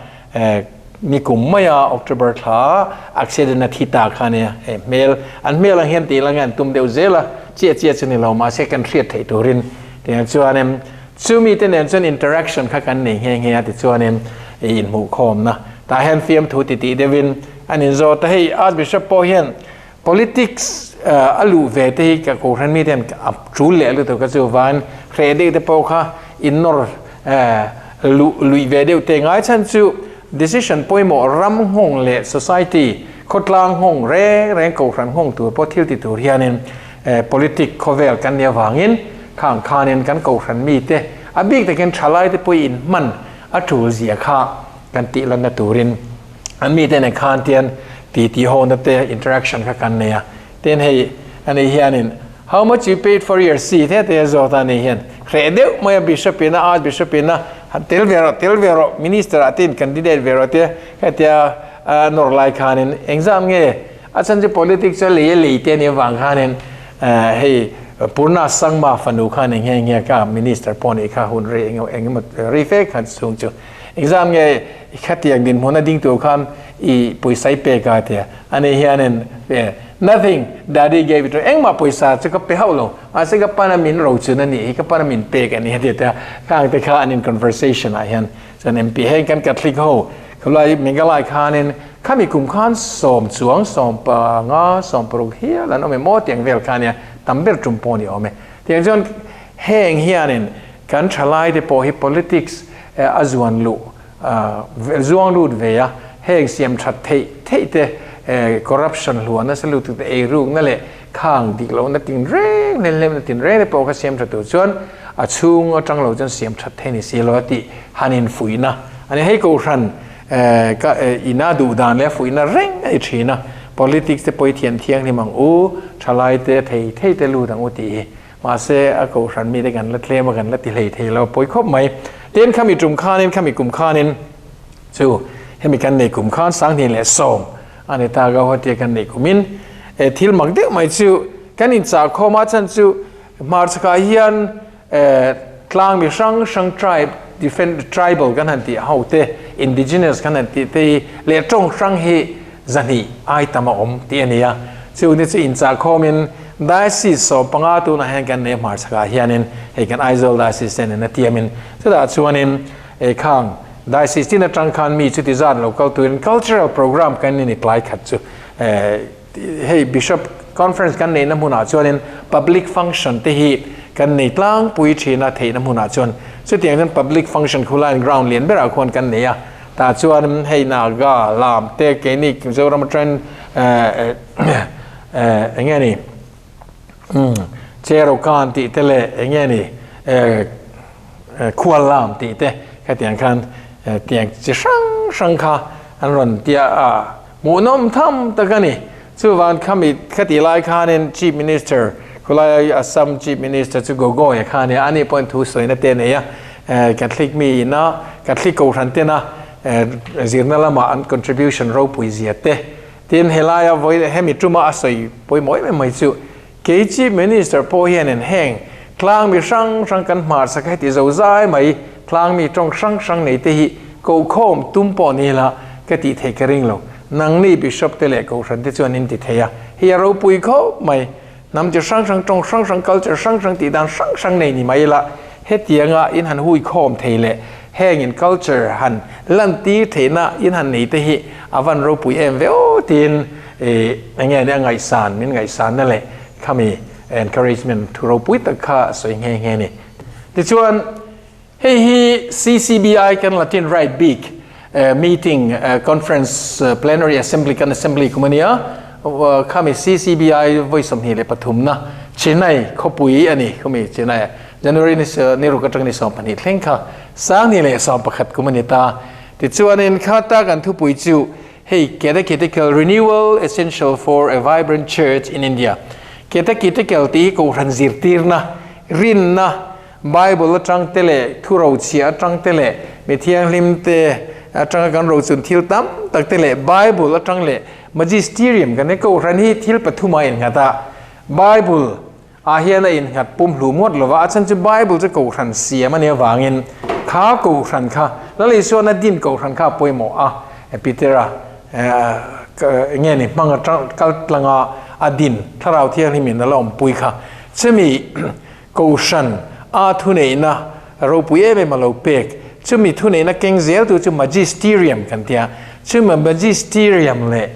Ni kum maia October thla accident a thi ta kha nia hei hmel an hmel ang hian tih lang an tum deuh zel a chiah chiah chu ni lo mahse kan hriat theih turin tiang chuanin chumi te nen chuan interaction kha kan nei nghe nghe a tichuanin inhmuhkhawmna tah hian fiamthu ti tih deuhin an inzawt a hei Archbishop pawh hian politics a luh ve te hi ka kohhran mi ten a tul leh lutuk a chuvan hreh deuh te pawh kha innawr luh luih ve deuh te ngai chhan chu decision pawimawh ram nghawng leh society khawtlang nghawng reng reng kohhran nghawng tur pawh thil ti tur hianin politic khawvel kan nih avangin khang khanin kan kohhran mi te a bik takin thalai te pawh inhman a tul zia kha kan tih lanna turin An mite nen khan tian ti ti ho na te interaction kha kan nei a. Tin hei ani hianin How much you paid for your seat he te zawt a ni hian hreh deuh mai a bishop in a archbishop in a han tel ve rawh tel ve rawh minister ah te in candidate ve rawh te hetia a nawr lai khanin engzam nge a chhan chu politics chu a lei a lei te anih avang khanin hei Purna Sangma fanu khan eng nge nge ka minister pawh nih kha hun rei eng eng emaw rei fe khan chhung chu engzam nge khatiang dinhmun a ding tur khan i pawisa i pek a tia ani hianin Nothing, Daddy gave it to me. Engmah pawisa chu ka pe hauh lo. Mahse ka pana min ro chun a nih hi, ka pana min pek a ni a ti a. Khang te kha an in conversation ah hian chuan MP heng kan Catholic ho khulai Meghalaya khanin khami kum khan sawm chuang sawm panga sawm paruk hial an awm em aw tiang vel kha ania tam ber tum pawh ni awm e. Tiang chuan heng hianin kan thalai te pawh hi politics a zuan luh Zuang lut ve a, heng siam that theih theih te, corruption hluah nasa lutuk te, eirukna leh khang dik lohna tin reng hlem hlemna tin reng te pawh kha siam tha tur chuan a chhung atang lo chuan siam that theih ni si lo a tih han infuihna a ni. Hei Kohhran ka ina duh dan leh a fuihna reng a ni thin a, politics te pawh i thiam thianghlim ang u, thalai te thei thei te lut ang u tih hi. Mahse, a kohhran mite kan la tlem a, kan la ti hlei thei lo, pawi khawp mai. Tin, khami tum khanin, khami kum khanin chu hemi kan nei kum khan 2010 a ni ta, Gauhati kan nei kumin e thil mak deuh mai chu kan inchah khawm a, chhan chu hmarchhakah hian e tlang mi hrang hrang tribe, different tribal kan han tih ho te, indigenous kan han tih te hi leh tawng hrang hi 200 ai tam a awm tih a ni a. Chu ni chu inchah khawmin Diocese 15 tunah hian kan nei hmarchhakah hianin hei kan Aizawl Diocese ten in a tiamin chutah chuanin ei khang Diocese tin atang khan mi chuti zat lo kal turin cultural program kan ni tlai khat chu hei Bishop Conference kan neihna hmunah chuanin public function te hi kan nei tlangpui thin a theihna hmunah chuan chutiang chuan public function khulaiin ground lian berah khuan kan nei a. Tah chuan hei Naga lam te keini Mizoram atangin eng nge ni Cherokan tih te leh eng nge ni Khual lam tih te khatiang khan tiang chi hrang hrang kha an rawn tia a hmuhnawm tham tak a ni. Chuvan khami khatih lai khanin Chief Minister khulai Assam Chief Minister chu Gogoi a kha nia, ani pawhin thu sawina te a nei a, Catholic mi ina Catholic kohhran tena zirna lama an contribution ropui zia te tin helaia vawi hemi tuma a sawi pawimawh em em mai chu kei Chief Minister pawh hianin heng tlang mi hrang hrang kan hmarchak heti zo zai mai tlang mi tawng hrang hrang nei te hi kohkhawm tum pawh ni ila ka tih theih ka ring lo. Nangni Bishop te leh Kohhran te chuan in ti thei a, hei a ropui khawp mai. Hnam chi hrang hrang, tawng hrang hrang, culture hrang hrang tih dan hrang hrang nei ni mai ila, hetianga in han hui khawm thei leh heng in culture han lantir theihna in han nei te hi a van ropui em ve aw tiin eng nge nia ngaihsan, min ngaihsanna leh khami encouragement thu ropui tak kha a sawi nghe nghe ni. Tichuan. Hei hi CCBI kan Latin Rite bik meeting conference plenary assembly kan assembly kum a nia. Khami CCBI vawi 23 na Chennai khawpui a ni khumi Chennai January ni ni ruk atang ni 12 thleng kha 2011 kum a ni ta. Tichuanin khata kan thupui chu hei Catechetical Renewal Essential for a Vibrant Church in India. Catechetical tih hi kohhran zirtirna rinna Bible atang te leh thu rochhiah atang te leh mi thianghlim te atanga kan rochun thil tam tak te leh Bible atang leh Magisterium kan Kohhran hi thil pathum a innghat a, Bible ah hian a innghat pumhlu ngawt lova, a chhan chu Bible chu Kohhran siam a nih avangin kha Kohhran kha Lal Isuan a din Kohhran kha a pawimawh a, Petera nge ni hmang atang kal tlanga a din Thlarau Thianghlim in a la awmpui kha chumi Kohhran a thuneihna ropui em em a lo pek. Chumi thuneihna keng zeltu chu Magisterium kan ti a. Chumi Magisterium leh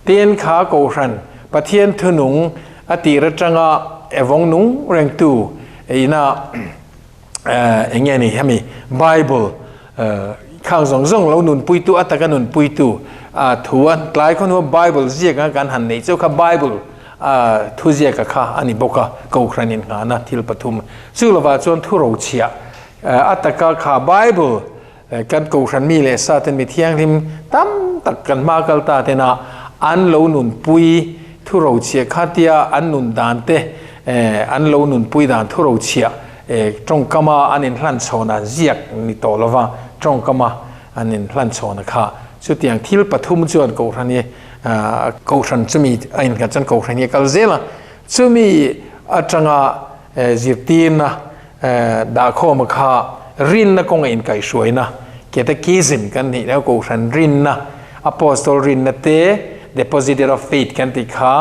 tin kha Kohhran Pathian thunung a tir atanga evawng nung rengtu ina eng nge ni hemi Bible khang zawng zawng lo nunpuitu a taka nunpuitu a thu a tlai khaw hnua Bible ziak anga kan han neih chu kha Bible A thuziaka kha a ni bawk a, Kohhran innghahna thil pathum. Chu lovah chuan thu rochhiah a taka kha Bible kan Kohhran mi leh sa ten mi thianghlim tam tak kan hma kal ta tena an lo nunpui thu rochhiah kha tia an nun dan te an lo nunpui dan thuro chhia tawngkama an inhlan chhawna ziak ni tawh lova tawngkama an inhlan chhawna kha chutiang thil pathum chuan kohhran hi kohhran chumi a innghat chuan kohhran hi a kal zel a, chumi atanga zirtirna dahkhawma kha rinna kawnga inkaihhruaina catechism kan nih leh kohhran rinna apostol rinna te depositor of faith kan tih kha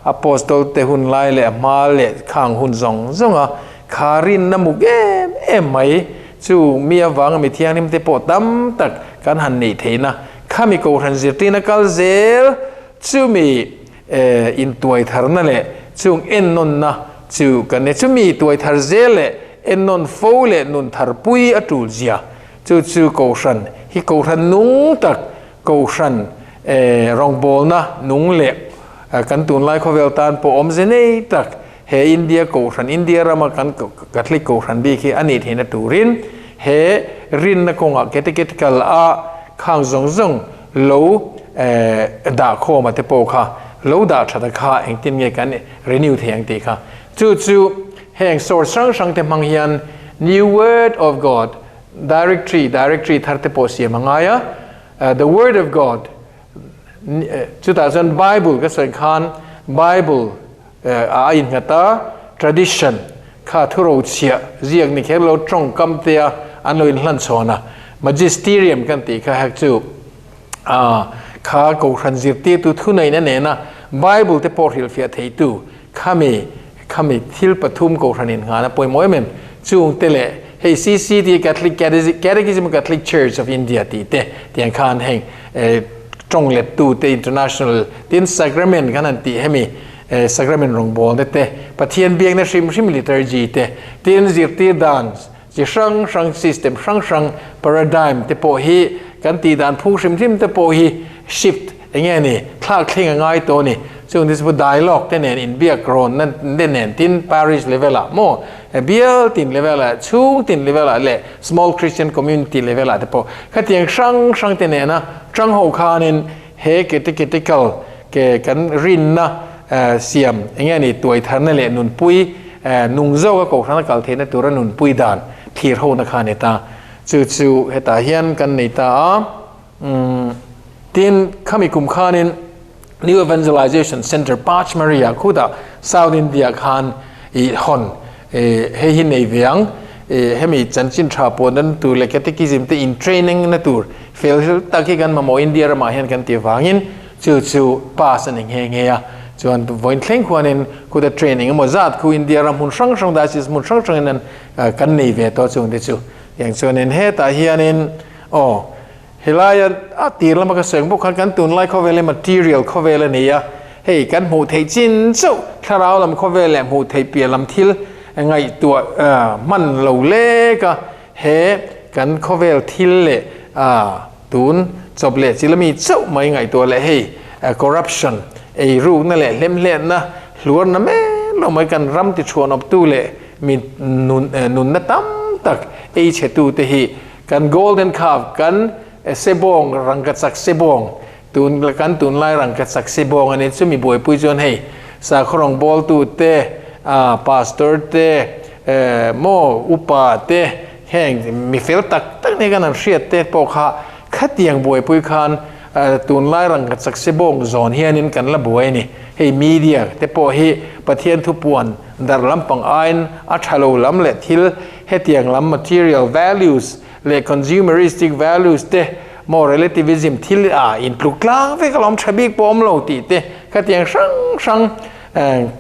apostol te hun lai leh hma leh khang hun zawng zawnga kha rinna muk em em mai chu mi avanga mi thianghlim te pawh tam tak kan han neih theihna khami kohhran zirtirna kal zel chumi intuai tharna leh chung ennawnna chu kan nei. Chumi tuai thar zel leh ennawn fo leh nun thar pui a tul zia chu chu kohhran hi kohhran nung tak kohhran rawngbawlna nung leh kan tunlai khawvel tan pawh awmze nei tak he India kohhran India rama kan Catholic kohhran bik hi a nih theihna turin he rinna kawngah catechetical a khang zawng zawng lo dah khawma te pawh kha lo dah that kha engtin nge kan renew thei ang tih kha chu chu heng source hrang hrang te hmang hian New Word of God directory directory thar te pawh siam a ngai a the Word of God chutah chuan Bible ka sawi khan Bible a innghat a tradition kha thuro chhia ziak ni kher lo tawngkam te a an lo inhlan chhawn a magisterium kan tih kha hek chu a kha kohhran zirtirtu thuneihna nena Bible te pawh hrilhfiah theitu khami khami thil pathum kohhran innghan a pawimawh em em chung te leh hei CCT Catholic Catechism Catholic Church of India tih te tiang khan heng tawng lettu te international tin sacrament kan han tih hemi sacrament rawngbawlna te Pathian biakna hrim hrim liturgy te tin zirtir dan chi hrang hrang system hrang hrang paradigm te pawh hi kan tih dan phung hrim hrim te pawh hi shift enge ni thlak thleng a ngai tawh a ni chung te chu dialogue te nen inbiak rawn na te nen tin parish level ah maw bial tin level ah chhung tin level ah leh small Christian community level ah te pawh khatiang hrang hrang te nena tang ho khanin he catechetical ke kan rinna siam enge ni tuai tharna leh nunpui nung zawka kohhran a kal theihna tura nunpui dan thlir ho na kha a ni ta. Chu chu hetah hian kan nei ta a. Tin, khami kum khanin New Evangelization Center Pachmarhi-ah khutah South India khan i hawn hei hi nei ve ang. Hemi chanchin tha pawh nan tur leh catechism te in training na tur fel hil tak hi kan mamawh India ramah hian kan tih avangin chu chu pass a ni nghe nghe a. Chuan vawiin thleng khuanin khuta training emaw zat khu India ram hmun hrang hrang diocese hmun hrang hrangin an kan nei ve tawh chung te chu. Tiang chuanin hetah hianin aw Helaia a tir lama ka sawi ang bawk khan kan tunlai khawvel hi material khawvel a ni a, hei kan hmuh theih chin chauh thlarau lam khawvel leh hmuh theih piah lam thil ngaihtuah hman lo lek a, he kan khawvel thil leh tun chawp leh chi lami chauh mai ngaihtuah leh hei corruption eirukna leh hlemhletna hluarna mek lo mai kan ram tichhuan awptu leh mi nunna tam tak ei chhetu te hi Kan golden calf, kan sebawng, rangkachak sebawng, tun kan tunlai rangkachak sebawng a ni. Chumi buaipui chuan hei sakhaw rawngbawltu te, pastor te, maw upa te, heng mi fel tak tak nia kan han hriat te pawh kha khatiang buaipui khan tunlai rangkachak sebawng zawn hianin kan la buai a ni. Hei media te pawh hi Pathian thupuan darh lampang aiin a tha lo lam leh thil Hetiang lam material values leh consumeristic values te maw relativism thil a intluk tlang vek alawm tha bik pawh awm lo tih te khatiang hrang hrang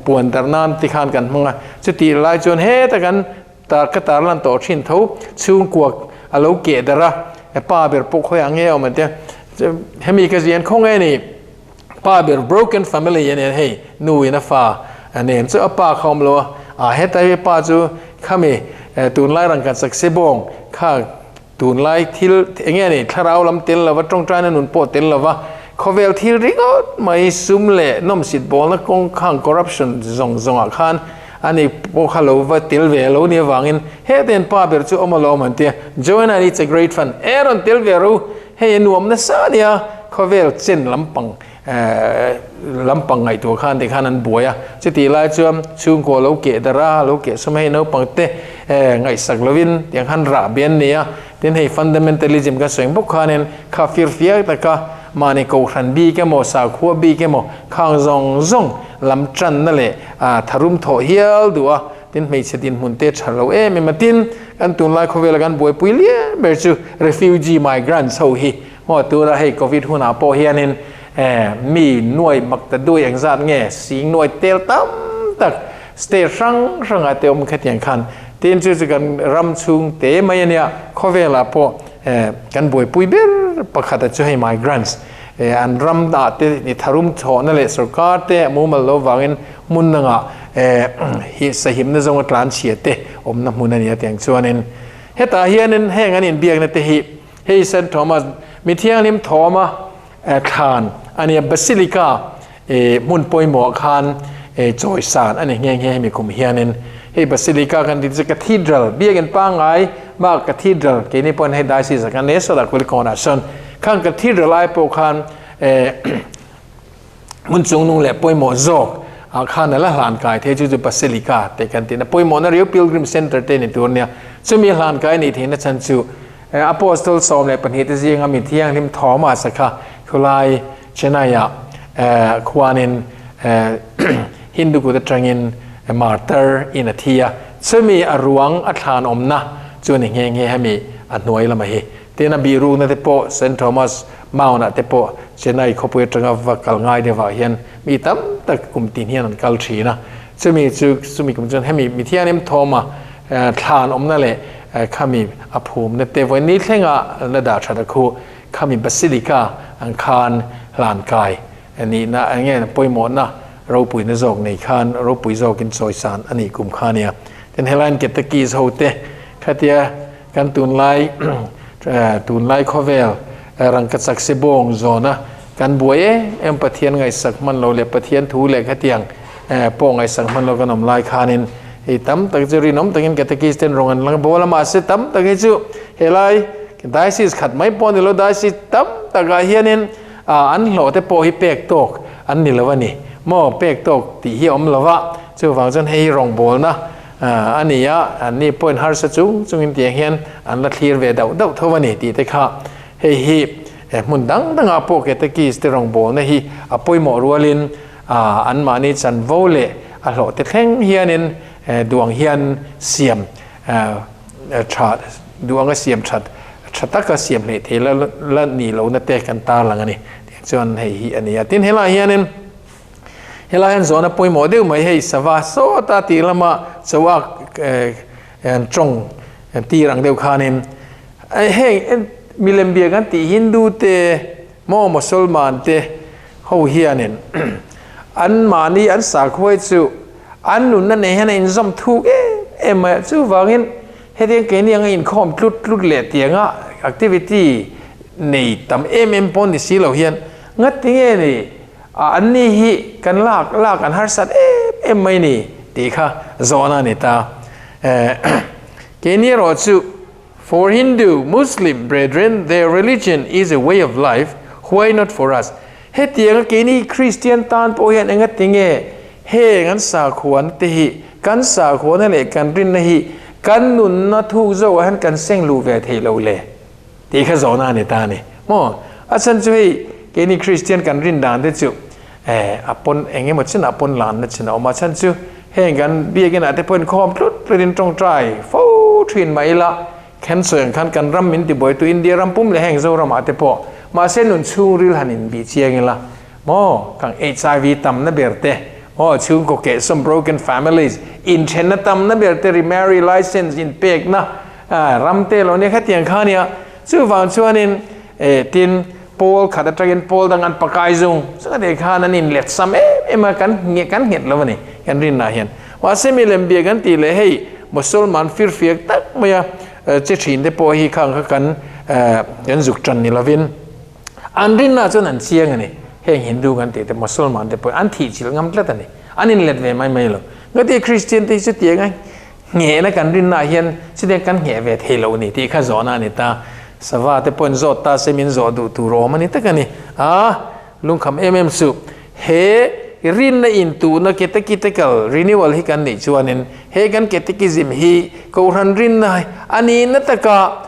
puan darh nan ti khan kan hmang a. Chutih lai chuan heta kan tar ka tar lan tawh thin tho chhungkua a lo keh darh a, pa ber pawh khawiah nge awm ang tia hemi ka zian khaw nge ni pa ber broken family a nia hei nu in a fa a nen chu a pa kha awm lo a ah heta hi pa chu khami tunlai rang kan sak se bawng kha tunlai thil eng nge ni thlarau lam tel lova tawngtaina nun pawh tel lova khawvel thil ringawt mai sum leh nawmsit bawlna kawng khang corruption zawng zawngah khan ani pawh kha lo va tel ve lo ni avangin heten pa ber chu awm alawm an tia Joanna it's a great fun e rawn tel ve ro hei a nuam nasa ania khawvel chen lampang. Lampang ngaihtuah khan tikhan an buai a, chutih lai chuan chhungkaw lo keh darh a, lo keh sum hei naupang te ngaihsak lovin tiang khan rah bi an ni a, tin hei fundamentalism kan sawi ang bawk khanin kha firfiak taka mahni kohhran bik emaw sakhua bik emaw khang zawng zawng lam tanna leh tharum thawh hial duh a, tin hmeichhe dinhmun te tha lo em em a, tin kan tunlai khawvela kan buaipui lian ber chu refugee migrants ho hi Maw tura hei Covid hunah pawh hianin mi nuai mak ta dui engzat nge sing nuai tel tam tak state hrang hrangah te awm khatiang khan tin chu chu kan ram chhung te mai ania khawvelah pawh kan buaipui ber pakhata chu hei migrants an ram ah te ni tharum chhawhna leh sorkar te mumal lo vangin hmun dangah hi sahimna zawnga tlanchhia te awmna hmun ania tiang chuanin hetah hianin heng an inbiakna te hi Hei Saint Thomas mi thianghlim thawma thlan a nia, Basilica hmun pawimawh khan chawisan a ni nghe nghe hemi kum hianin. Hei Basilica kan tih chu Cathedral, biakinn pangngai bak Cathedral keini pawhin hei Diocese ah kan nei a sawtah Kulikawnah sawn khang Cathedral ai pawh khan hmun chungnung leh pawimawh zawk ah khan a la hlan kai thei chu chu Basilica tih kan tihna pawimawhna riau Pilgrim Centre te ni tur nia. Chumi hlan kai nih theihna chhan chu Apostle 12 te zinga mi thianghlim Thomas a kha khulai Chennai ah khuanin Hindu kut atangin martyr in a thi a, chumi a ruang a thlan awmna chu ni nghe nghe hemi a hnuai lama hi. Tin a bihrukna te pawh Saint Thomas Mount ah te pawh Chennai khawpui atanga va kal ngai deuh ah hian mi tam tak kum tin hian an kal thin a, chumi chu chumi kum chuan hemi mi thianghlim Thoma thlan awmna leh Khami a phumna te vawi ni thlenga la dah that a khu khami Basilica ang khan hlan kai nihna eng nge pawimawhna ropuina zawk nei khan ropui zawkin chawisan a nih kum kha nia. Tin helaiin Catechies ho te khatia kan tunlai tunlai khawvel rangkachak se bawng zawna kan buai em em Pathian ngaihsak hman lo leh Pathian thu leh khatiang pawh ngaihsak hman lo kan awm lai khanin hei tam tak chu rinawm takin catechist ten rawng an lang bawl a mahse tam tak hi chu helai diocese khat mai pawh ni lo diocese tam takah hianin an hlawh te pawh hi pek tawk an ni lo a ni maw pek tawk tih hi a awm lo va chuvang chuan hei hi rawngbawlna a ni a an ni pawhin harsa chung chungin tiang hian an la thlir ve dauh dauh tho a ni tih te kha hei hi hmun dang dangah pawh catechist te rawngbawlna hi a pawimawh rualin Anmahni chanvo leh a hlawhte thleng hianin duang hian siam tha, duanga siam that, tha taka siam hleih thei la la nih lohna te kan tarlang a ni. Tiang chuan hei hi a ni a. Tin, helaiah hianin helaiah hian zawhna pawimawh deuh mai hei sava sawta tih lama chauhak tawng tir ang deuh khanin heng milem bia kan tih Hindu te maw Mosolman te Ho hianin anmahni an sakhuai chu an nunna nei hian a inzawm thuk em em mai a, chuvangin hetiang keini anga inkhawm tlut tlut leh tianga activity nei tam em em pawh ni si lo hian ngati nge ni anni hi kan lak lak an harsat em em mai ni tih kha zawhna a ni ta. Keini erawh chu For Hindu, Muslim brethren their religion is a way of life, why not for us? Hetianga keini Kristian tan pawh hian engati nge heng an sakhuana te hi kan sakhuana leh kan rinna hi kan nunna thuk zawkah hian kan seng luh ve theih loh le? Tih kha zawhna a ni ta a ni. Maw? A chhan chu hei keini Kristian kan rin dan te chu eh a pawn eng emaw chinah pawn lanna chin a awm a, a chhan chu Heng kan biakinah te pawhin khawm tlut tlutin tawngtai fo thin mah ila, khen sawi ang khan kan ram min tibuaitu India ram pum leh heng Zoramah te pawh mahse nun chhungril han inbih chiang ila maw kang HIV tamna ber te maw chhungkaw kehsawm broken families inthenna tamna ber te remarry license inpekna ram te lo nia khatiang kha nia chuvang chuanin eh tin Pawl khat atangin pawl dang an pakai zung zung a nih khan an inlet sam em em a, kan nghet kan nghet lo a ni kan rinna hian. Mahse mi lem bia kan tih leh hei Mosolman firfiak tak maia che thin te pawh hi khang kha kan kan zuk tan ni lovin an rinna chuan an chiang a ni. Heng Hindu kan tih te Mosolman te pawh an thih chilh ngam tlat a ni. An inlet ve mai mai lo. Ngati Kristian te hi chutianga Nghehna kan rinnaah hian chutiang kan ngheh ve thei lo ni tih kha zawhna a ni ta. Sava te pawhin zawt ta se min zawh duh tur awm a ni tak a ni. A. Lungkham em em suh. He rinna intuhna catechetical renewal hi kan neih chuanin he kan catechism hi Kohhran rinna a nihna taka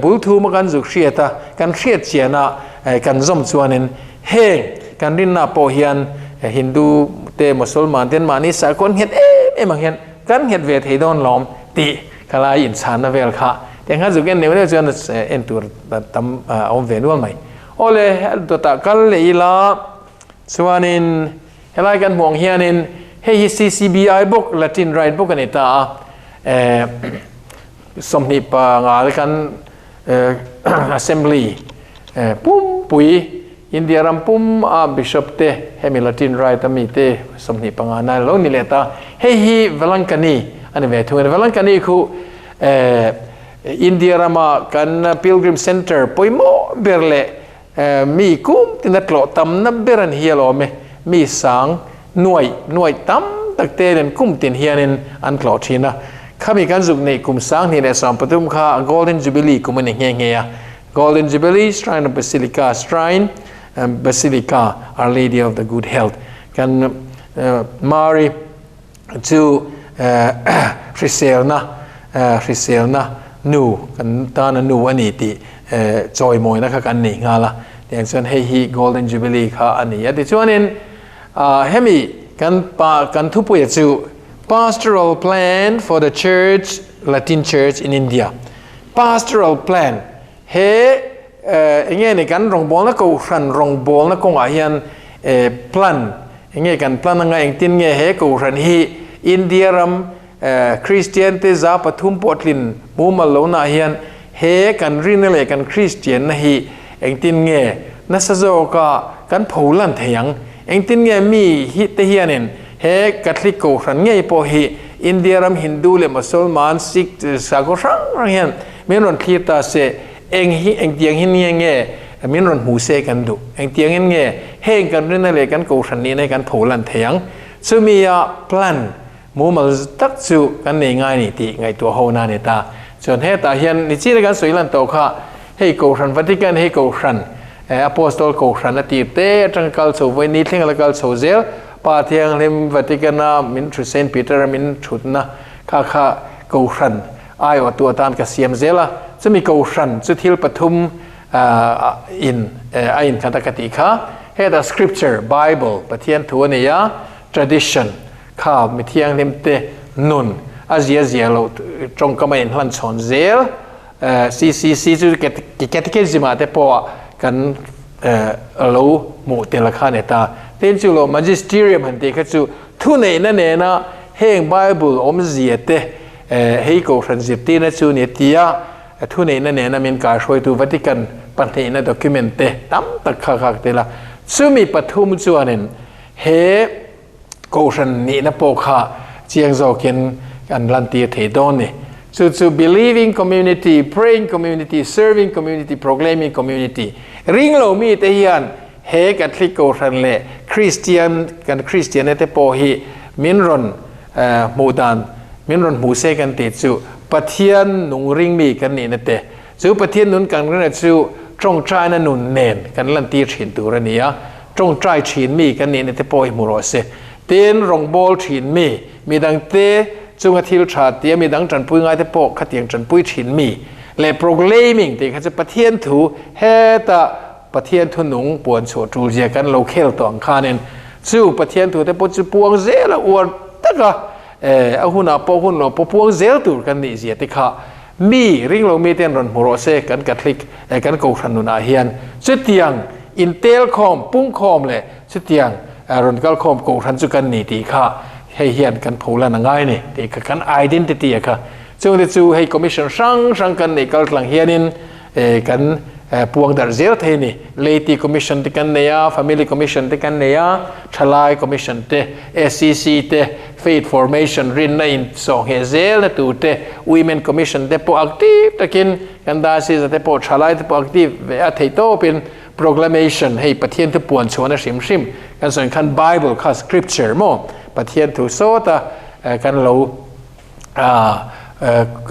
bul thuma kan zuk hriat a, kan hriat chian a kan zawm chuanin heng kan rinna pawh hian Hindu te Mosolman ten mahni sakhaw an nghet em em ang hian kan nghet ve thei dawn lawm tih ka lai inchhanna vel kha tiang khan zuk en neuh neuh chuan en tur tam a awm ve nual mai. Awle, dawtah kal leh ila chuanin helai kan hmuh ang hianin hei hi CCBI bawk Latin Rite bawk a ni ta a, eh 25 te kan Assembly pumpui India ram pum a Bishop te hemi Latin Rite a mi te 25 na lo ni leh ta. Hei hi Velankani a ni ve thung a ni. Velankani khu eh India rama kan Pilgrim Centre pawimawh ber leh mi kum tina tlawh tamna ber an hi alawm e. Mi sang nuaih nuaih tam tak te nen kum tin hianin an tlawh thin a. Khami kan zuk neih kum 2013 kha Golden Jubilee kum a ni nghe nghe a. Golden Jubilee Shrine of Basilica Shrine Basilica Our Lady of the Good Health kan Mary Chu hriselna hriselna nu kan tana nu a ni tih chawimawina kha kan nei nghal a, tiang chuan hei hi Golden Jubilee kha a ni a. Tichuanin hemi kan pa kan thupuia chu Pastoral Plan for the Church Latin Church in India Pastoral Plan he enge ni kan rawngbawlna kohhran rawngbawlna kawngah hian plan Enge kan plan anga engtin nge he Kohhran hi India ram Kristian te 300 pawh tlin mumal lo nah hian he kan rinna leh kan Kristianna hi engtin nge nasa zawka kan pho lan thei ang? Engtin nge mi hi te hianin he Catholic Kohhran ngei pawh hi India ram Hindu leh Mosolman, Sikh sakhaw hrang hrang hian min rawn thlir ta se Eng hi engtiangin nge nge min rawn hmu se kan duh? Engtiangin nge heng kan rinna leh kan kohhran nihna hi kan pho lan thei ang? Chumia plan mumal tak chu kan nei ngai ni tih ngaihtuah ho na a ni ta. Chuan hetah hian nichina kan sawi lan tawh kha hei kohhran Vatican hei kohhran Apostol kohhran a tir te atanga kal chho vawi ni thleng a la kal chho zel Pa Thianghlim Vatican-a min thu Saint Peter-a min thutna kha kha kohhran Aiawhtu atan ka siam zel a, chumi kohhran chu thil pathum in a inkhat a ka tih kha. Hetah scripture, Bible, Pathian thu a nei a, tradition kha mi thianghlim te nun a zia zia loh tawngkam a inhlan chhawn zel. CCC chu catechism ah te pawh kan lo hmuh tel kha a ni ta. Tin chu lo magisterium han tih kha chu thuneihna nena heng Bible awmzia te Hei Kohhran zirtirna chu ni tia thuneihna nena min kaihruaitu Vatican pahnihna document te tam tak kha khak tel a. Chumi pathum chuanin he Kohhran nihna pawh kha chiang zawkin an lantir thei dawn ni. Chu chu believing community, praying community, serving community, proclaiming community. Ring lo mite hian he Catholic Kohhran leh Kristian kan Kristianna te pawh hi min rawn hmuh dan min rawn hmuh se kan tih chu Pathian nung ring mi kan nihna te chu Pathian nun kan rinna chu tawngtaina nun nen kan lantir thin tur a ni a, tawngtai thin mi kan nihna te pawh hi hmu rawh se. Tin, rawngbâwl thin mi, midangte chunga thil tha tia midang tanpui ngaite pawh khatiang tanpui thin mi leh proclaiming tih kha chu Pathian thu hetah Pathian thu nung puan chhuah tul zia kan lo khel tawh ang khanin chu Pathian thute pawh chu puang zel a uar taka a hunah pawh hun lo pawh puang zel tur kan nih zia te kha mi ringlo mi ten rawn hmu rawh se kan Catholic kan Kohhran nunah hian chutiang intel khawm pung khawm leh chutiang rawn kal khawm Kohhran chu kan ni tih kha hei hian kan pholan a ngai ni tih kha kan identity a kha chungte chu hei commission hrang hrang kan neih kal tlang hianin Kan puang darh zel thei a ni. Laity Commission te kan nei a, Family Commission te kan nei a, Thalai Commission te, SCC te, Faith Formation rinna in sawhngheh zelna tur te, Women Commission te pawh active takin kan Diocese te pawh Thalai te pawh active ve a thei tawpin Proclamation hei Pathian thu puan chhuahna hrim hrim kan sawi khan Bible kha Scripture maw Pathian thu sawta kan lo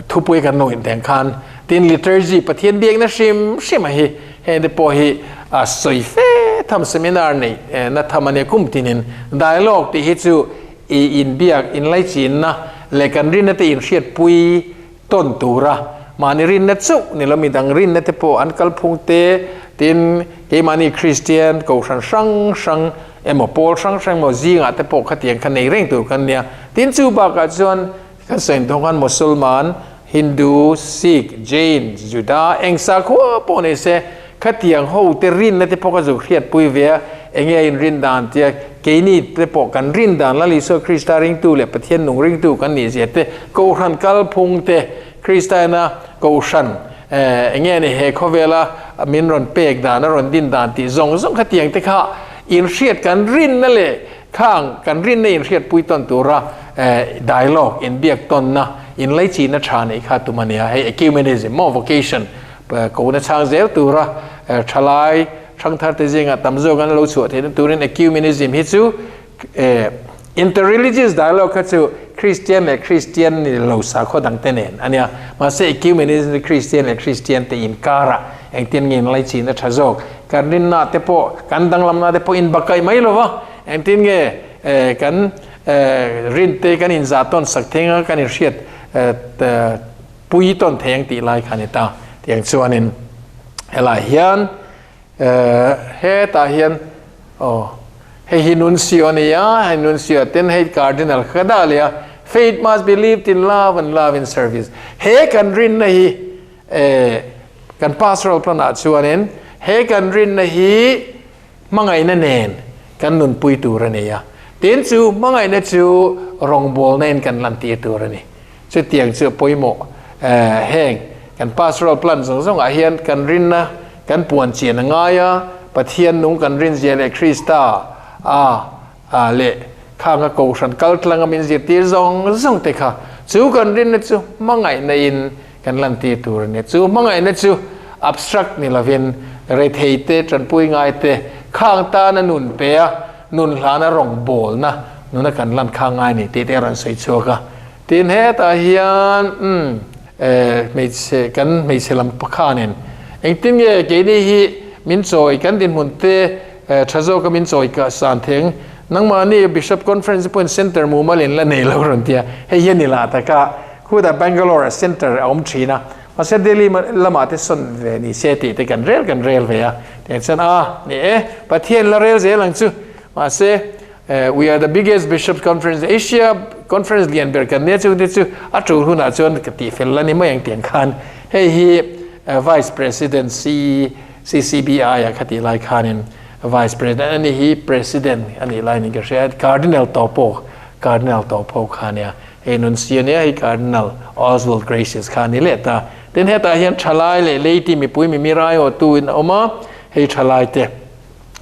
thupui kan lo inteng khan tin liturgy Pathian biakna hrim hrim a hi heng te pawh hi a sawi fe tham. tham seminar nei na tham ania kum tinin dialogue tih hi chu i inbiak inlaichinna leh kan rinna te inhriatpui tawn tura mahni rinna chauh ni lo midang rinna te pawh an kalphung te tin keimahni Kristian kohhran hrang hrang emaw pawl hrang hrang emaw zingah te pawh khatiang kha nei reng tur kan nia. Tin chu bakah chuan kan sawi thawng khan Mosolman, Hindu, Sikh, Jain, Juda eng sakhua pawh nei se khatiang ho te rinna te pawh ka zuk hriatpui ve a, enge a inrin dan tia keini te pawh kan rin dan Lal Isua Krista ringtu leh Pathian nung ringtu kan nih zia te, Kohhran kalphung te, Kristiana Kohhran enge ni he khawvela min rawn pek dan a rawn din dan tih zawng zawng khatiang te kha inhriat kan rinna leh Khang kan rinna inhriatpui tawn tura dialogue, inbiak tawnna, inleichihna tha neih kha tum a nia. Hei ecumenism maw vocation kohna chhang zel tura thalai hrangthar te zingah tam zawk an lo chhuah theihna turin ecumenism hi chu interreligious dialogue kha chu Christian leh Christian ni lo sakhaw dang te nen a nia. Mahse ecumenism hi Christian leh Christian te inkarah engtin nge inleichihna tha zawk Kan rinna te pawh, kan danglamna te pawh inbakaih mai lo va, engtin nge kan rin te kan inzah tawn sak thei anga kan inhriat pui tawn thei ang tih lai kha a ni ta. Tiang chuanin helai hian hetah hian aw hei hi Nuncio a ni a, hei Nuncio ten hei Cardinal kha ka dah leh a, Faith must be lived in love and love in service. He kan rinna hi Kan pastoral plan ah chuanin he kan rinna hi hmangaihna nen kan nunpui tur a ni a, tin chu hmangaihna chu rawngbawlna in kan lantir tur a ni. Chutiang chu a pawimawh. Heng kan pastoral plan zawng zawng ah hian kan rinna kan puan chian a ngai a, Pathian nung kan rinzia leh Krista a leh khanga kohhran kaltlanga min zirtir zawng zawng te kha chu kan rinna chu hmangaihna in Kan lantir tur a ni. Chu hmangaihna chu abstract ni lovin rethei te, tanpui ngai te, khang tana nun pe a, nun hlana rawngbawlna nuna kan lan kha ngai ni tih te a rawn sawi chhuak a. Tin hetah hian umm hmeichhe kan hmeichhe lam khanin engtin nge keini hi min chawi kan dinhmun te tha zawka min chawi san theng nangmahni Bishop Conference pawhin center mumal in la nei lo rawn ti a, hei hian i lah taka Khutah Bangalore ah center a awm thin a, mahse Delhi lamah te sawn ve ni se tih te kan rel kan rel ve a, tiang chuan a ni e, Pathian la rel zel ang chu, mahse we are the biggest bishops conference in Asia, conference lian ber kan nia chung te chu a tul hunah chuan ka tih fel la ni mai ang tiang khan hei hi Vice President CCBI ah kha tih lai khanin Vice President a ni hi President a nih lai niin ka hria, Cardinal Tawpawk Cardinal Tawpawk kha a nia. Hei nunsia nia hei Cardinal Oswald Gracias kha a ni leh ta. Tin hetah hian thalai leh laity mipui mimi raiawhtu in a awm a, hei thalai te.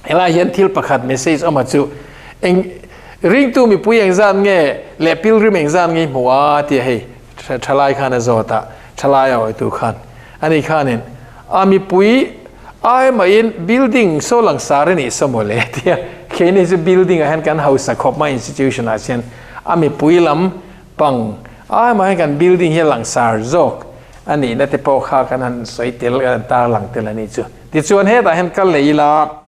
Helai hian thil pakhat message awm a chu eng ringtu mipui engzat nge leh pilgrim engzat nge i hmuh a tia hei thalai khan a zawt a, thalai a awitu khan. Ani khanin a mipui ai mahin building saw langsar a nih saw mawle tia keini chu building ah hian kan hausa khawp mai institution ah hian A mipui lam pang ai mah hian kan building hi a langsar zawk a nihna te pawh kha kan han sawi tel, kan han tarlang tel a nih chu. Tichuan hetah hian kal leh ila.